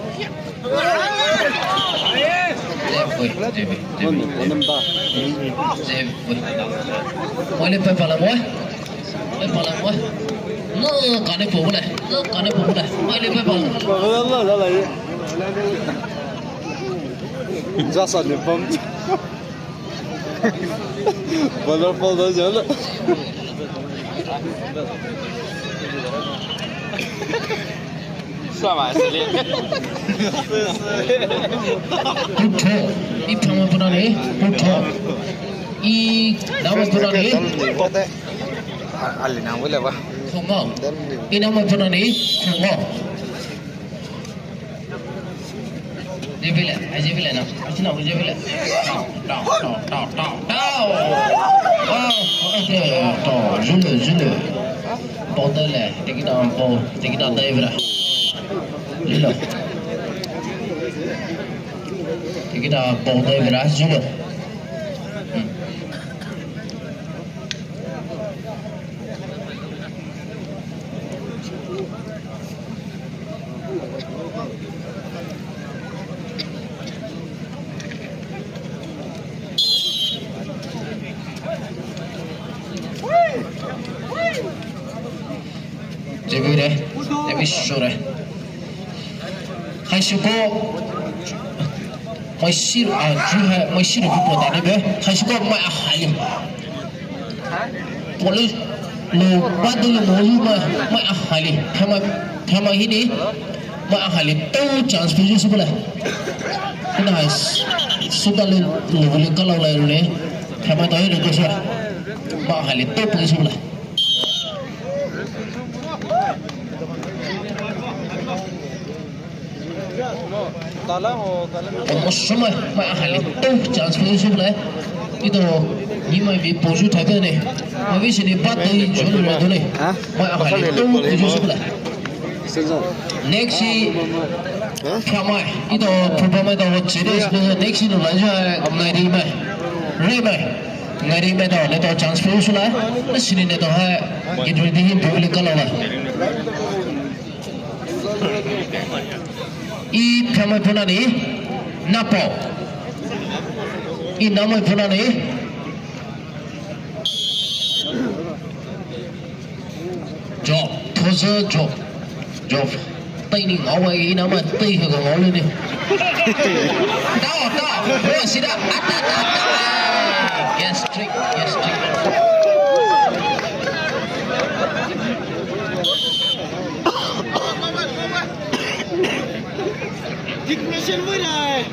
Zebra. Mai li pai pala moi. Pai pala moi. Lo kane po bole. Lo kane po bole. Mai li pai pala. Jasa ne pam. Waterfall da jala. Sama sele. Putho. Ipha mai punani. Putho. Ina mai punani. Ali na wala ba. Khongo. Ina mai punani. Khongo. Jebile, ai jebile na. Ai sina jebile. Tao, tao, tao, tao, tao. Ah, okay, tao, jule, jule. Bau dai le, tekita bau, tekita dai bra. Jule. Tekita bau dai bra, jule. Hmm. Jebire, jebi sure. Haishuko, maishir, ah, ju hai, maishir bu pota ni be. Haishuko mai ahali. Poli, lo, badu lo, molu mai, mai ahali. Thama, thama hini, mai ahali. Tau chance piju subula. Kuna hai, suka lo, lo, lo kalau lai le. Thama tau hini ko sura. Mai ahali, tau piju subula. Almost sumai, mai ahali tou chance pei sumai. Ito, ni mai bi poju thai ne. Mai bi sini bat dei jun re done. Mai ahali tou poju sumai. Next si, Phyamai. Ito, Phyamai to chere. Next si no la ja, Ngairi mai. Re mai. Ngairi mai to, ne to chance pei sumai. Sini ne to hai, get ready, public kala la. I Phyamai punani, Napo. I Namai punani, Job, Thoza Job, Job. Tei ni ngau ai, i Namai tei he ko ngau le ni. Tao, tao, oh, sida, ata, ata, ata. Gastric, gastric. Depression mo rai.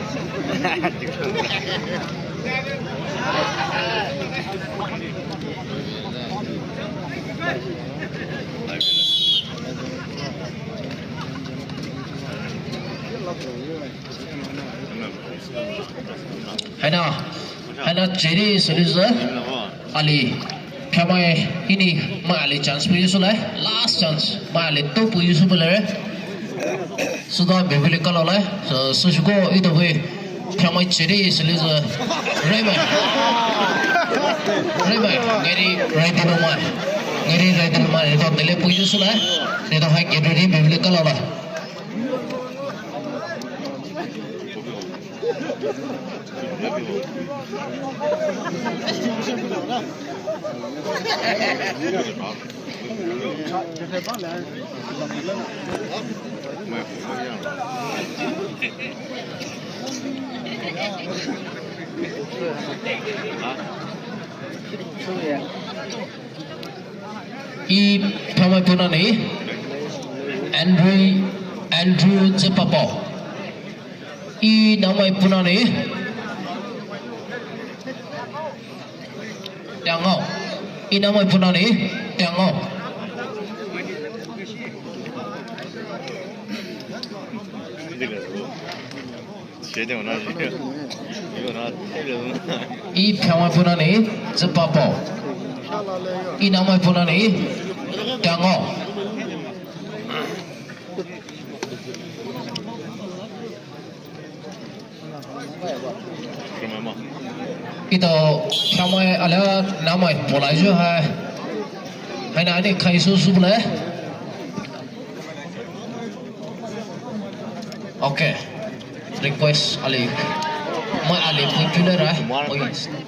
Haina, haina chere solution. Ali, Phyamai hini, mai ali chance pei sumai, last chance, mai ali tou pei sumai le. Suda bebele kala le, so, so shuko ito we, Phyamai chere solution. Re mai. Re mai, Ngairi rai dino mai. Ngairi rai dino mai, ne to tele pei sumai. Ne to hai get ready bebele kala le. I Phyamai punani, Andrew, Andrew Zepapao. I Namai punani, Tiangao. I Namai punani, Tiangao. I Phyamai punani, Zepapao. I Namai punani, Tiangao. Ito, Phyamai alia Namai polai ju hai. Haina ani khai su sumai le. Okay. Request ali. Mai ali puipui le ra. Oi,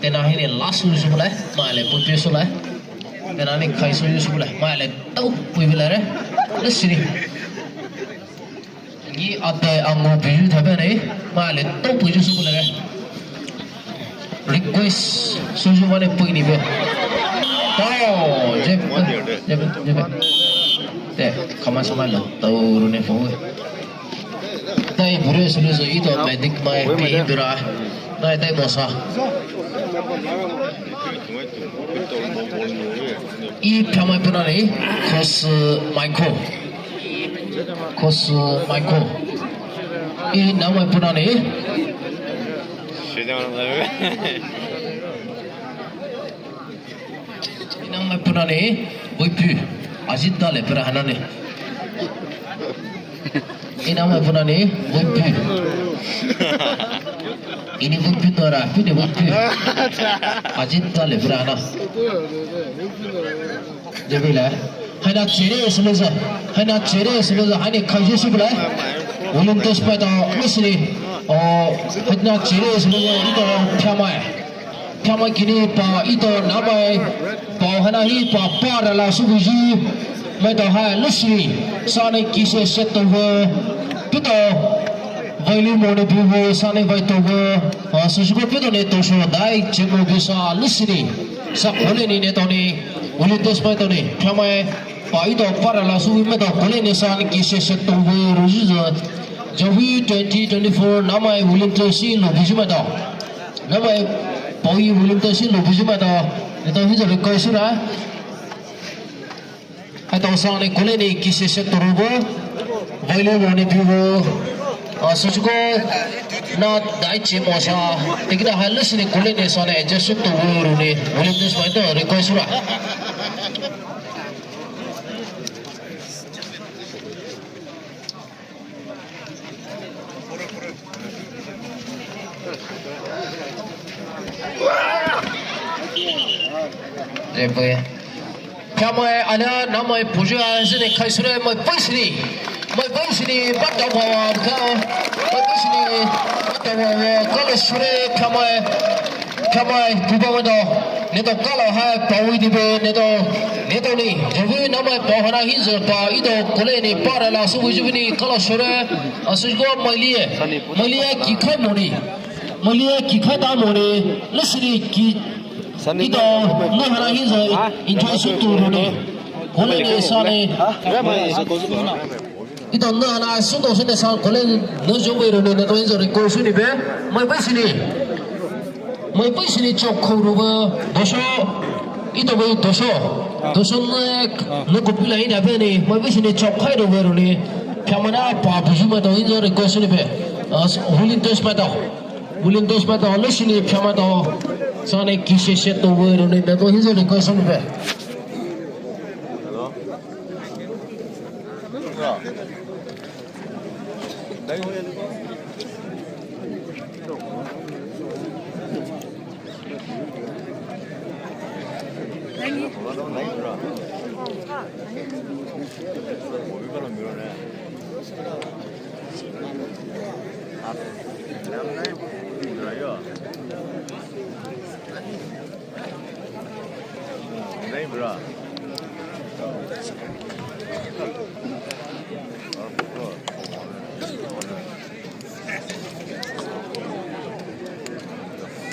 tena hini last su sumai le. Mai ali puipui sumai le. Tena ani khai su sumai le. Mai ali tou puipui le re. Let's see. Ni ate angu biju thabe ne, mai ali tou puiju sumai le. Request suju mane pui ni be. Tao, jep, jep, jep. Te, kama sama lo, tao rune fo. Tai bure sulu so ito medic mai pi bura. Nai tai mosa. I Phyamai punani, Kos Maiko. Kos Maiko. I Namai punani. I Namai punani, Buipu. Ajit dale pura hanani. I Namai punani, Buipu. Ini Buipu tora, pini Buipu. Ajit dale pura hana. Jebile. Haina chere sumai ja. Haina chere sumai ja. Haina khai ju sumai le. Volunteers pa ta misri. O, haina chere sumai ja. Ito Phyamai. Phyamai kini pa ito Namai. Pa haina hi pa para la subuji. Mai to hai lusri. Sani kise seto ve. Pito. Vaili mone bive sani vai to ve. A, susuko pito ne to sho dai chemo bisa lusri. Sa kole ni ne toni, volunteers mai toni, Phyamai pa ito para la sui mai to kole ni san kise se to ve roji za. Jawi twenty twenty-four Namai volunteers si lo biji mai to. Namai pawi volunteers si lo biji mai to. Ne to hi za request ra. Hai to san ni kole ni kise se to ro vo. Vaile vo ni pi vo. Ah, süsüko na dai chi mo sa, tikina ha lüsüni kule ne sa ne adjust to wuru ne, wuru ne sa to request ra. Referee. Phiamai ana namai puju a zine khai sure mai paisini. Mai paisini bata bawa ka. Mai paisini bata bawa ka le sure phiamai. Phiamai puba wado. Neto kala ha pawi dibe neto. Neto ni. Jawi namai pa hana hinzo pa ido kole ni para la subu jubi ni kala sure. Asujgo mailie. Mailie ki khai moni. Mailie ki khai ta moni. Lesini ki Ito, nahana hinzo, enjoy sutu rune. Kole ne sa ne. Ito, nahana sutu sene sa kole ne jobe rune, neto hinzo request suni be. Mai paisini. Mai paisini chok khou rube, dosho. Ito be dosho. Dosho ne, ne kupila ina be ne. Mai paisini chok khai rube rune. Phiamana pa buju mato hinzo request suni be. As, willing to smata. Willing to smata, lesini phiamai to. Sane kise se to we rune to hinzo request suni be.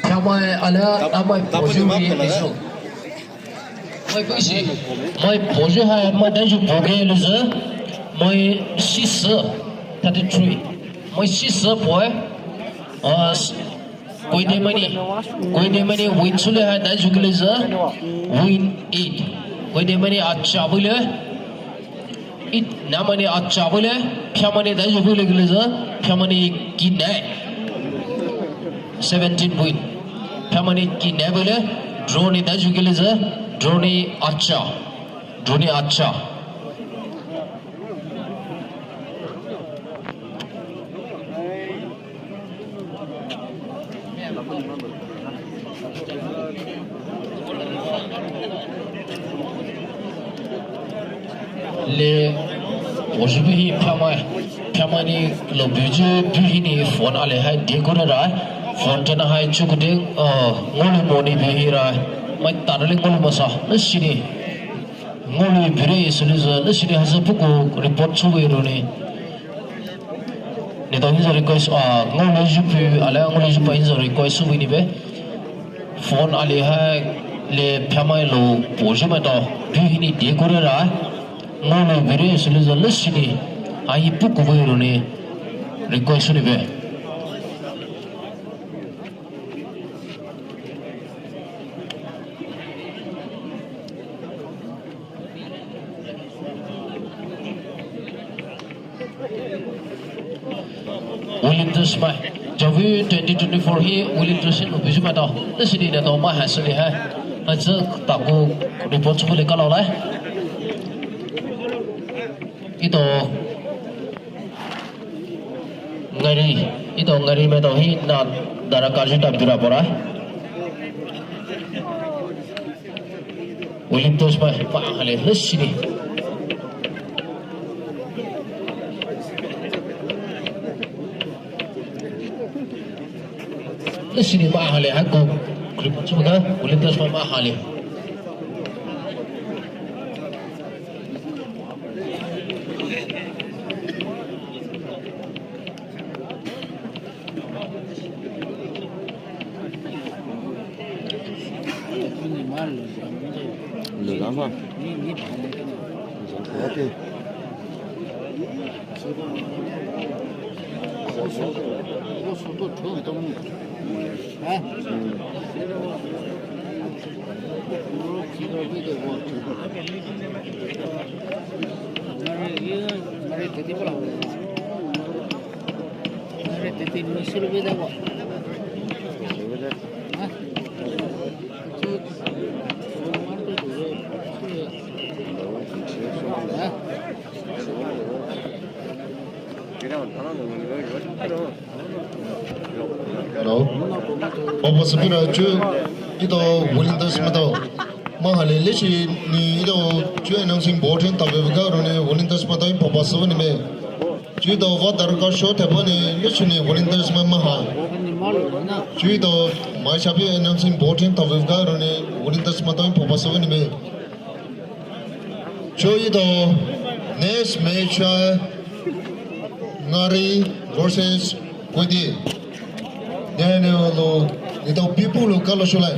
Phiamai ala amai poju mi misu. Mai paisi, mai poju ha, mai daju poge luzu, mai sisa, thirty-three. Mai sisa poi, uh, Koidemani, Koidemani win sule ha daju kelezu, win eight. Koidemani acha bule, it namani acha bule, Phiamani daju bule kelezu, Phiamani kinai. Seventeen point. Phiamani kinai bule, draw ni daju kelezu, draw ni acha. Draw ni acha. Le, poju bi hi Phiamai, Phiamai ni lo buju bi hi ni phone ale hai de kure rai, phone jana hai chukude, uh, ngolu moni bi hi rai, mai tarale ngolu masa, na sini. Ngolu bire suluzu, na sini haza puku report suwe rune. Neto hinzo request, ah, ngolu jupu, ala ngolu jupa hinzo request suwe ni be. Phone ale ha le Phiamai lo poju mato, bi hini de kore ra. Ngolu bire suluzu, na sini, ahi puku we rune, request suni be. Willing to smai. Jawi twenty twenty-four hi willing to sin lo buju mato. Na sini neto ma ha sini ha. Haza taku report sukule kalo lai. Ito ngari, ito ngari mato hi na dara kaju tap jura pora. Willing to smai, ma hale, na sini. Na sini ma hale, hako. Grip, cuma ka, willing to smai ma hale. Hello. Papa Sabina chu ito volunteers maitao. Mahale leshi ni ito chu announcing board hin tabe vaka rone volunteers maitao papa Sabina me. Chu ito va darkar sho thapa ni leshi ni volunteers ma maha. Chu ito mai shabi announcing board hin tabe vaka rone volunteers maitao papa Sabina me. Chu ito next match Ngari versus Koide. Nene lo ito people lo kalo shulai.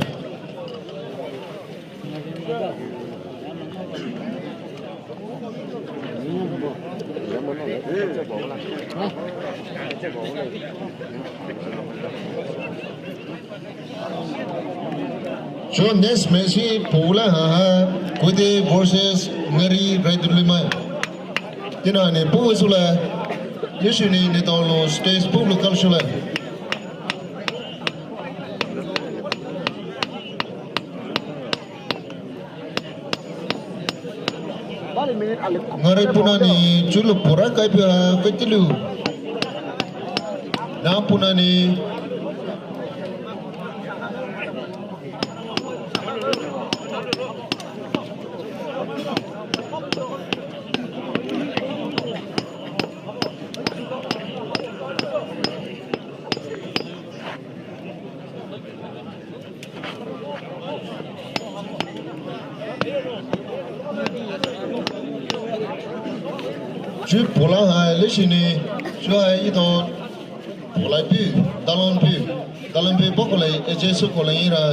Chu next match hi pula ha ha Koide versus Ngari Raidulima. Tina ne pu sula. Yesu ni ne tolo stage pu lo kalo shula. Ngari punani chulu pura kai pia fetilu. Na punani. Chu pula hai leshi ni, chu hai ito pulai pi, dalan pi, dalan pi boko lai, eje su ko lai ira,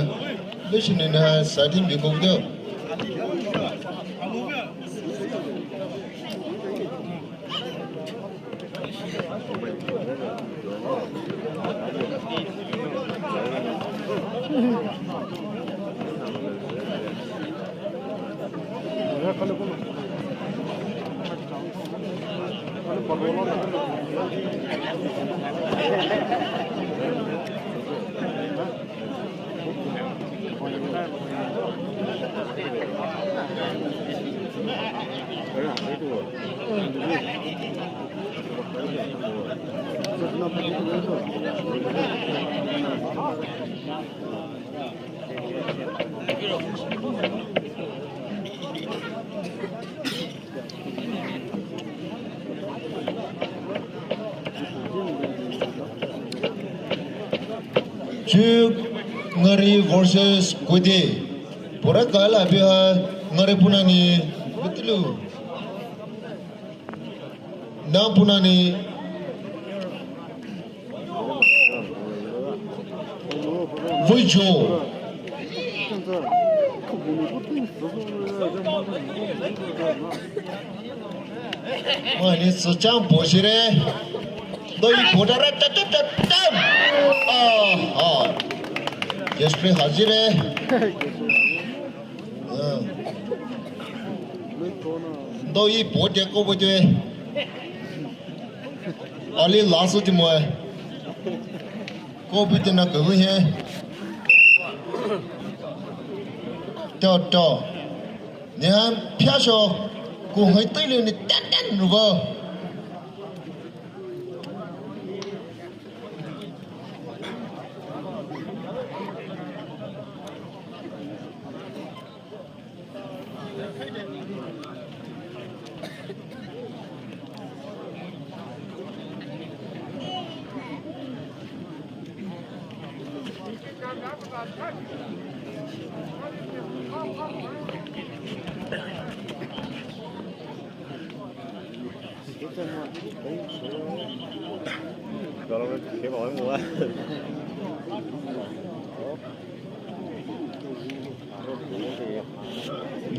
leshi ni na hai sadi mi ko video. Chu Ngari versus Koide. Pura kala biha Ngari punani bitilu. Na punani. Vuijo. Mani sechang bojire. Doi bodara ta ta ta ta. Ah, ah. Yes, pre hajire. Ah. Doi boje ko boje. Ali lasu ti moe. Ko bite na ko he. To to. Ni han phia sho. Ko hai tai le ni tan tan ru ba.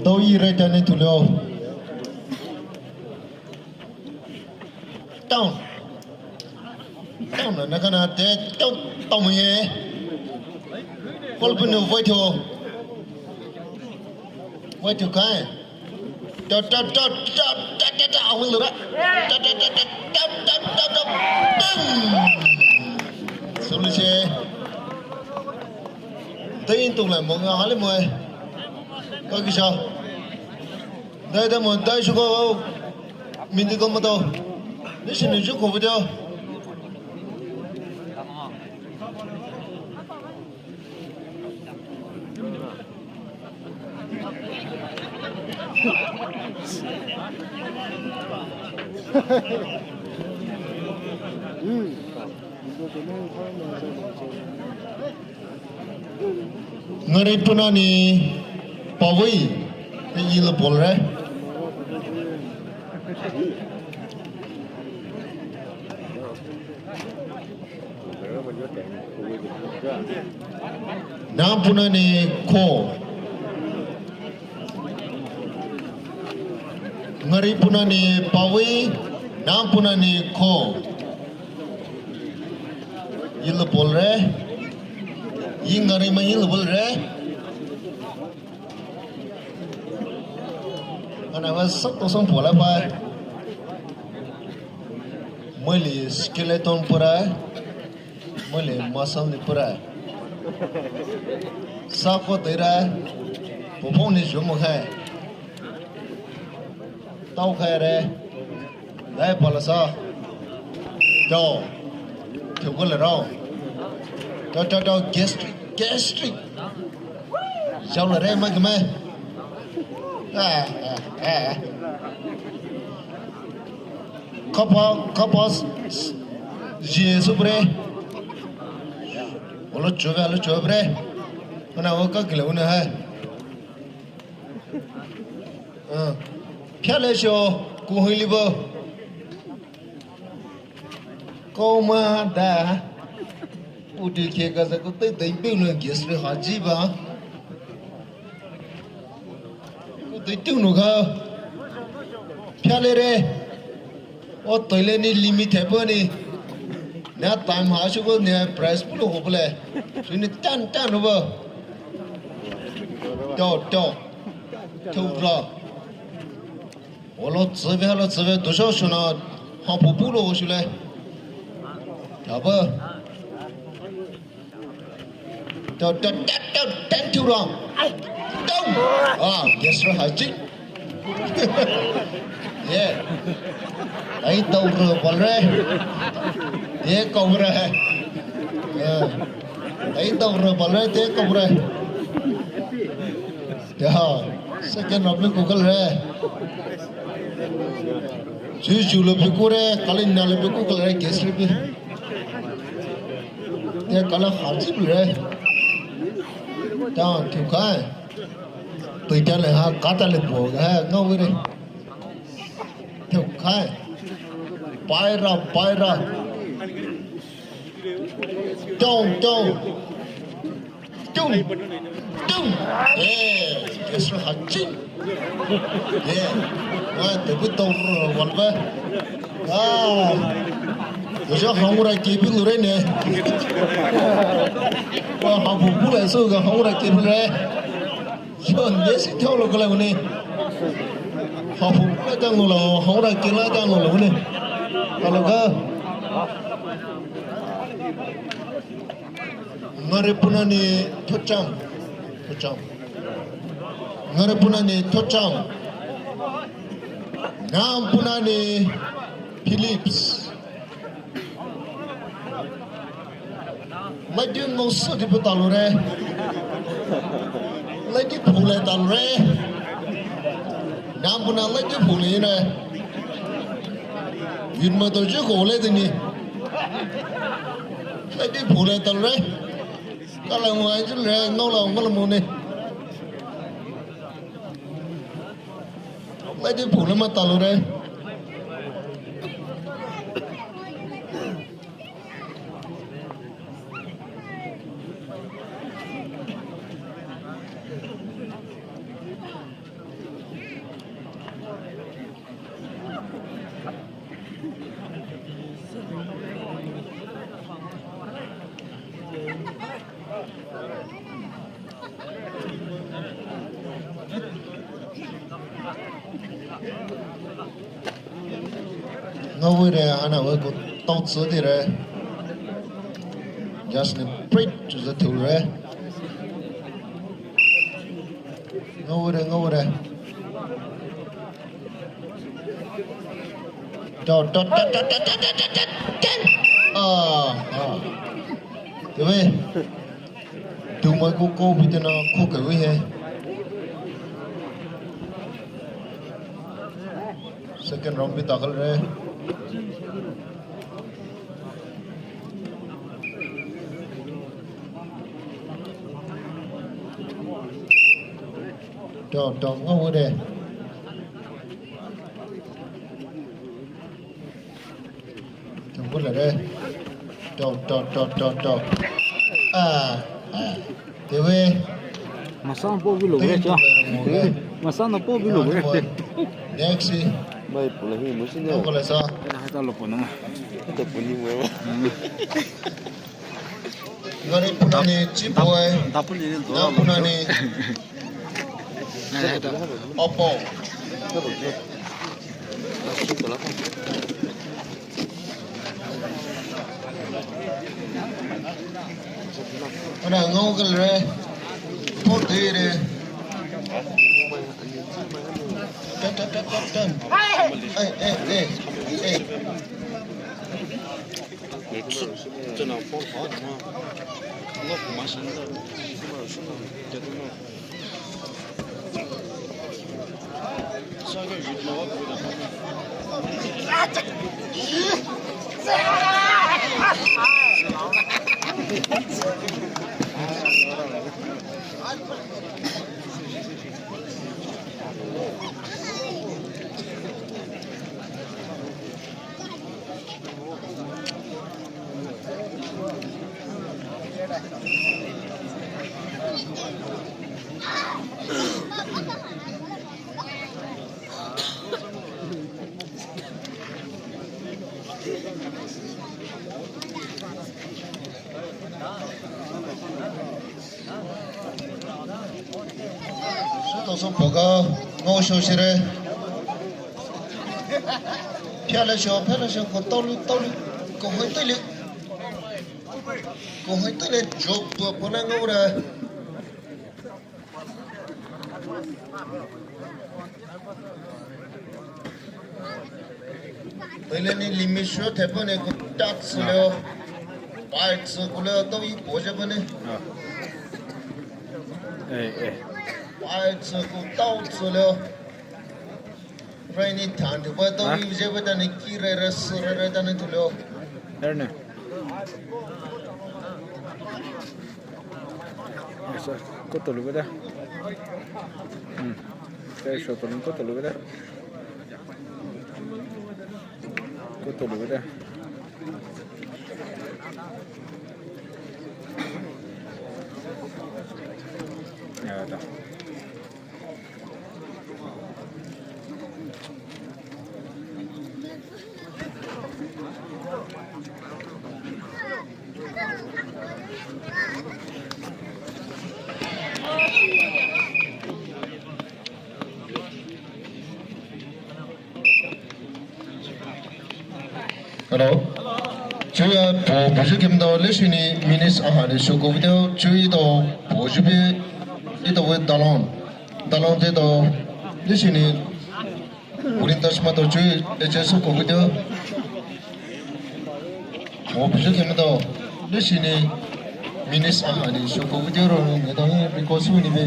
Doi rai tane tulio. Tao. Tao na na kana te tao tao mo ye. Kol punu voi tho. Voi tho kai. Ta ta ta ta ta ta ta awil ra. Ta ta ta ta ta ta ta ta. Boom. Tung lai mo nga hali mo e. Ka kisa. Dai dai mo dai shuko. Mindi ko mo to. Ni sini shuko video. Ngari punani pawai, yellow ball re. Nang punani ko. Ngari punani pawai, nang punani ko. Yellow ball re. Yi ngari ma yellow ball re. Ana wa sak to song pola pa. Mali skeleton pura. Mali muscle ni pura. Sa ko tera. Popong ni jumu hai. Tau khai re. Dai pala sa. Tau. Thiu ko le rao. Tau, tau, tau, gastric, gastric. Jao le re, ma ke mai. Ah, ah, ah. Kapa, kapa, s-, s-, je su bre. Olo chove, olo chove bre. Ana o ka kile una hai. Ah. Phiale sho, kuhili bo. Koma da. Uti ke ka sa ko te te pe no gas re haji ba. Ko te tu no ka. Phiale re. O toile ni limit hai pani. Na time ha shu ko ne price pulo ho bole. Suni tan tan ho ba. Tau, tau. Tau ra. Olo tsüve, olo tsüve, dusho shuna, ha pupu lo shule. Taba. Tau, tau, tau, tau, tau, tau, tau. Ah, gas re haji. Yeah. Ai tau re bal re. Ye kau re. Yeah. Ai tau re bal re, te kau re. Ya, second round le kukal re. Ju ju le piku re, kali na le piku kal re, gas re pi. Te kala kharji pi re. Ta thiu khai. Tui ta le ha, kata le bo ha, ngau re. Thiu khai. Paira, paira. Tong, tong. Tung, tung. Eh, gas re haji. Eh, wa te bu tong ro wal ba. Ah, dusho hangura ke bi lu re ne. Wa ha bu bu la so ga hangura ke bi re. Sho ne si thau lo ka la ne. Ha bu bu la tang lo la, hangura ke la tang lo la ne. Ka lo ka. Ngare punani Thocham. Thocham. Ngare punani Thocham. Nam punani Phillips. Laju ngau su di puta lo re. Laju phule ta lo re. Nam puna laju phule re. Yun ma to ju ko le de ni. Laju phule ta lo re. Kala mo ai ju le ngau la ngau la mo ne. Laju phule ma ta lo re. Ngawire ana we ko tau tsu di re. Just ne prit to the tool re. Ngau re, ngau re. Dot, dot, dot. Ah, ah. Tebe. Tumai ko ko bite na ko ke we he. Second round bi takal re. Dot, dot, ngau re. Dot, dot, dot, dot, dot. Ah, ah. Tebe. Masa po bilo bre cha. Masa na po bilo bre. Next. Bai pula hi musi ne. Ko la sa. Ina hata lo po na. Hata po ni mo. Ngari punani chipoi. Dapu ni do. Dapu nani. Opo. Ana ngau kal re. Pot de re. Tan, tan, tan, tan, tan. Eh, eh, eh, eh. Sütouso poga ngao shou shire. Phiala shou, phiala shou, ko taolu, taolu, ko hoi tele. Ko hoi tele, job tua pona ngao ra. Tele ni limit shou thepa ni ko touch leo. Bike se ko leo to i po je pa ni. Eh, eh. Bike se ko touch leo. Rai ni than de pa to i je pa ta ni ki re re se re re ta ni tu leo. Erne. Esa, koto lube da. Hmm. Kai shou to koto lube da. Koto lube da. Ya da. Hello. Chuya po buju kimdo leshini minutes ahani shuku video chui do buju bi ito we dalon. Dalon te do leshini urin tashma do chui eche shuku video. Po buju kimdo leshini minutes ahani shuku video ro ne do hi because we ni be.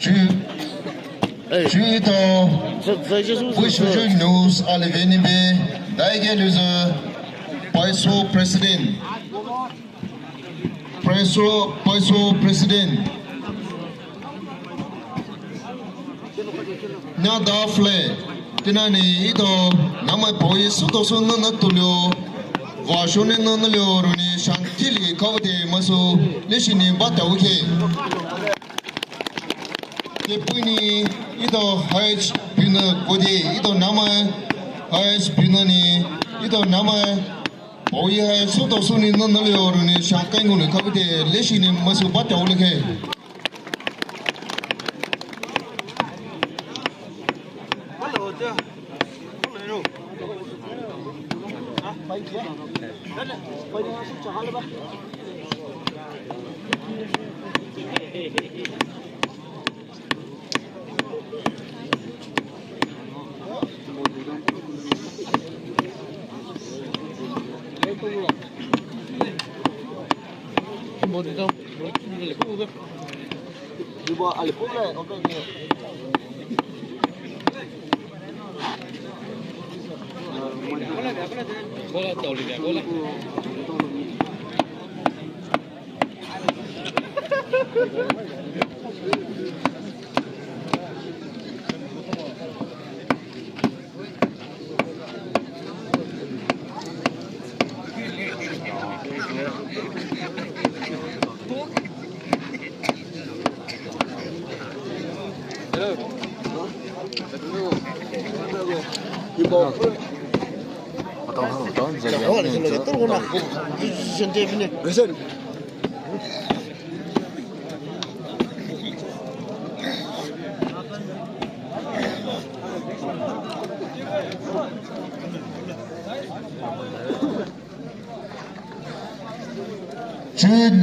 Chui, chui to, Bushujui News aliveni be, daige luza, Paiso President, Paiso, Paiso President. Na da fle, tinani ito, nama poi suto su na na tulio, va shone na na lio runi shantili kau de masu, leshini ba ta uke. Te puini ito H P na kodi ito nama H P na ni ito nama poi hai suto suni na na leo runi shakai nguni kabite leshini masu bata ulike. Chu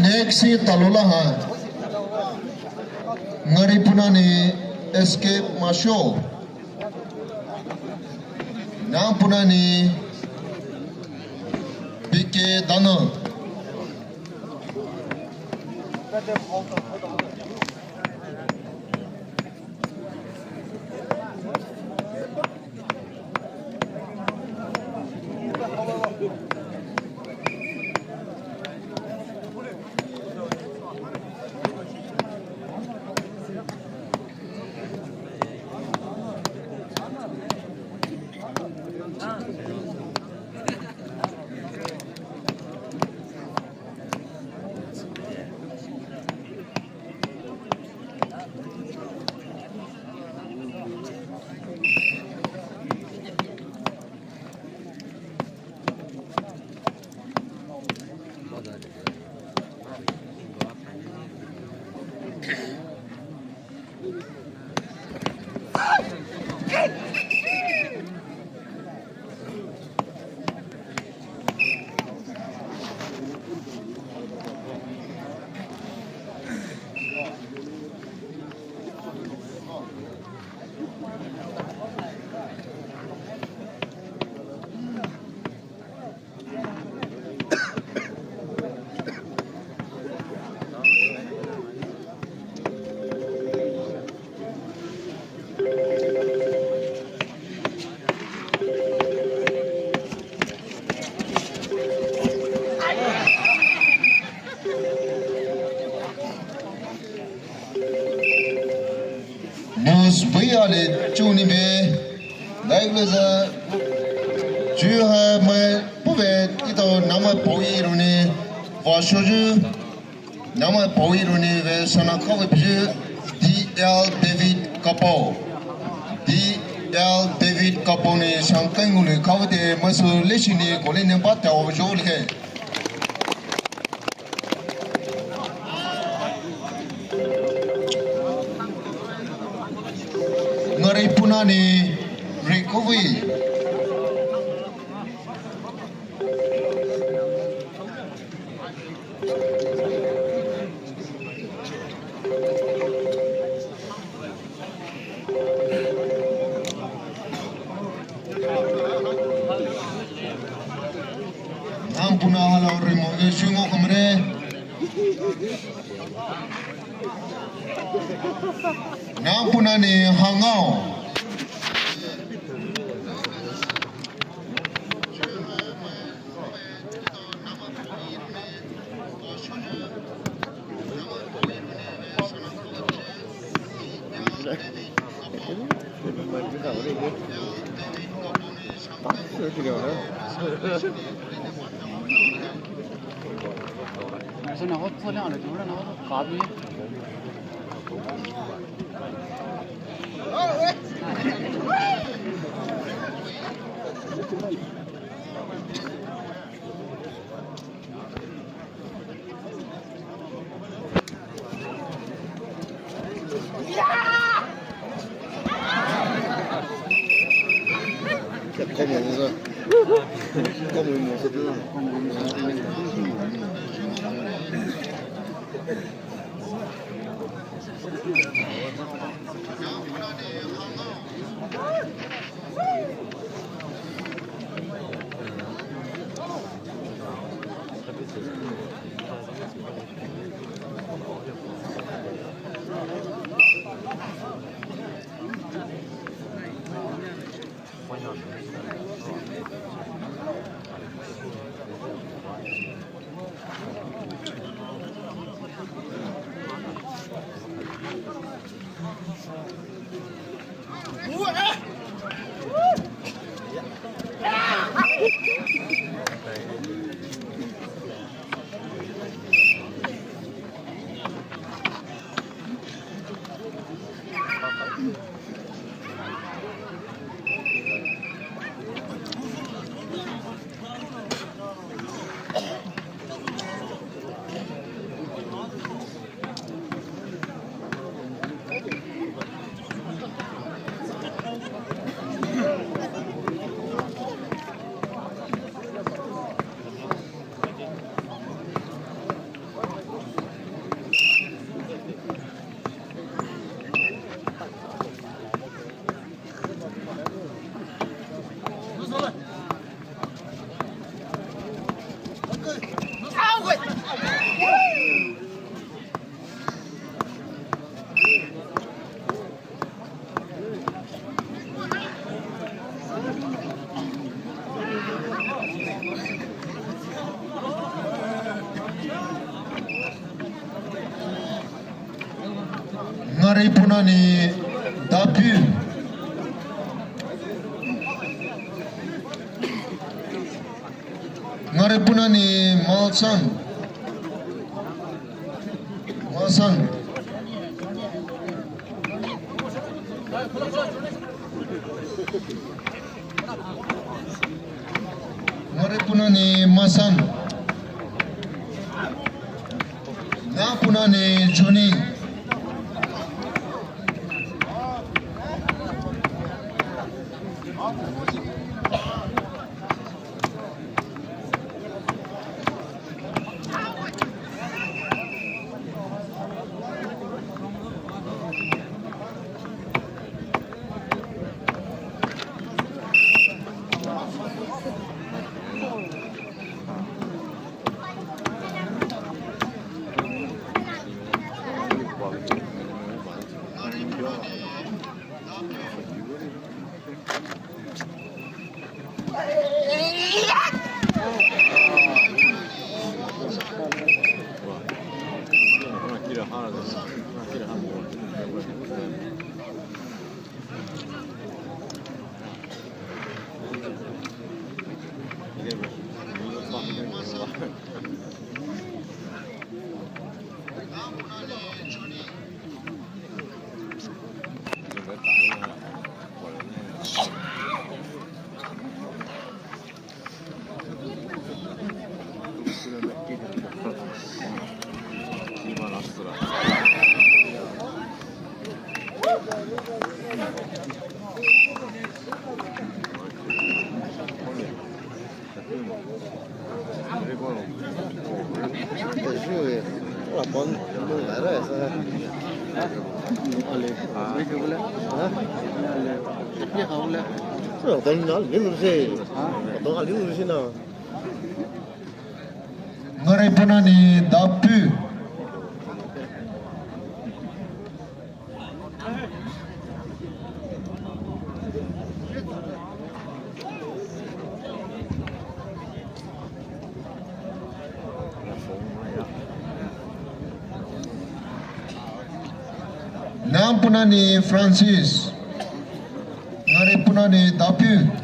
next hi talola ha. Ngari punani Escape Masho. Nang punani P K Dana. News bui ale chuni be, like le za, ju ha mai puve ito nama poi runi, vashoju, nama poi runi ve sana khawe piju, D L David Kapo. D L David Kapo ni shangkai ngulu khawe te masu leshini kole nemba tao jo lihe. Ngari punani recovery. Nang puna hala rimo e shungo kamre. Nang puna ni hangao. Ngare punani Dapu. Ngare punani Malsang. Malsang. Ngare punani Masang. Na punani Juni. Ngare punani Dapu. Na punani Francis. Ngare punani Dapu.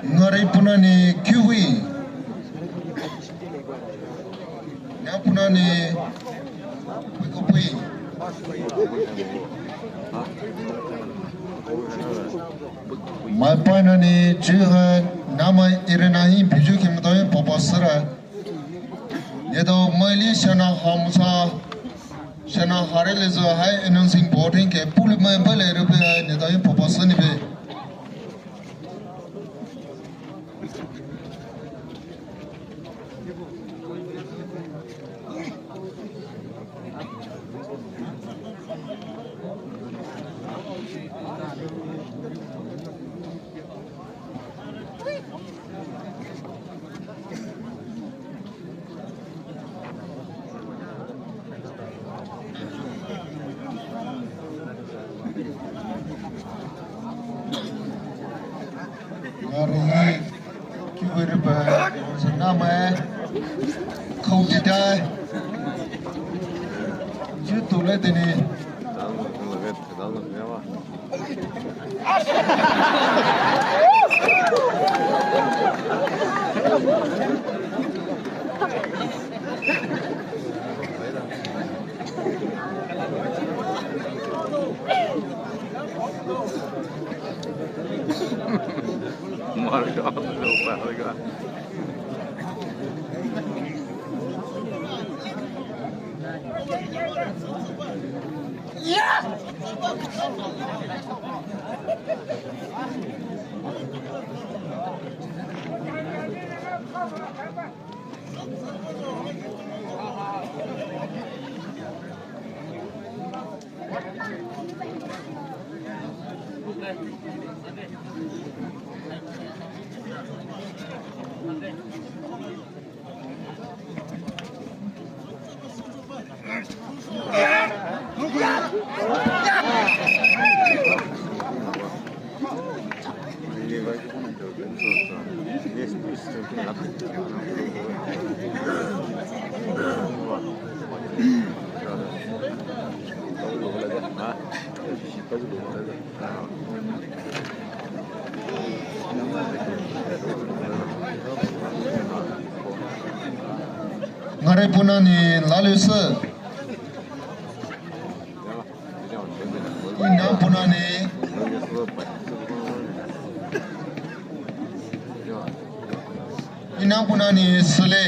Ngari punani kiwi. Nya punani pui kupui. Mai painani chiha namai irena hi biju kimtoi papa sara. Nedo maili shana hamsa, shana harele zo hai announcing board ke puli mai bale rupe hai nedo hi papa sani be. Ngari kiwi riba, sanamai, kau didai. Jitu le dini. Ngare punani lalu se. Inang punani. Inang punani sele.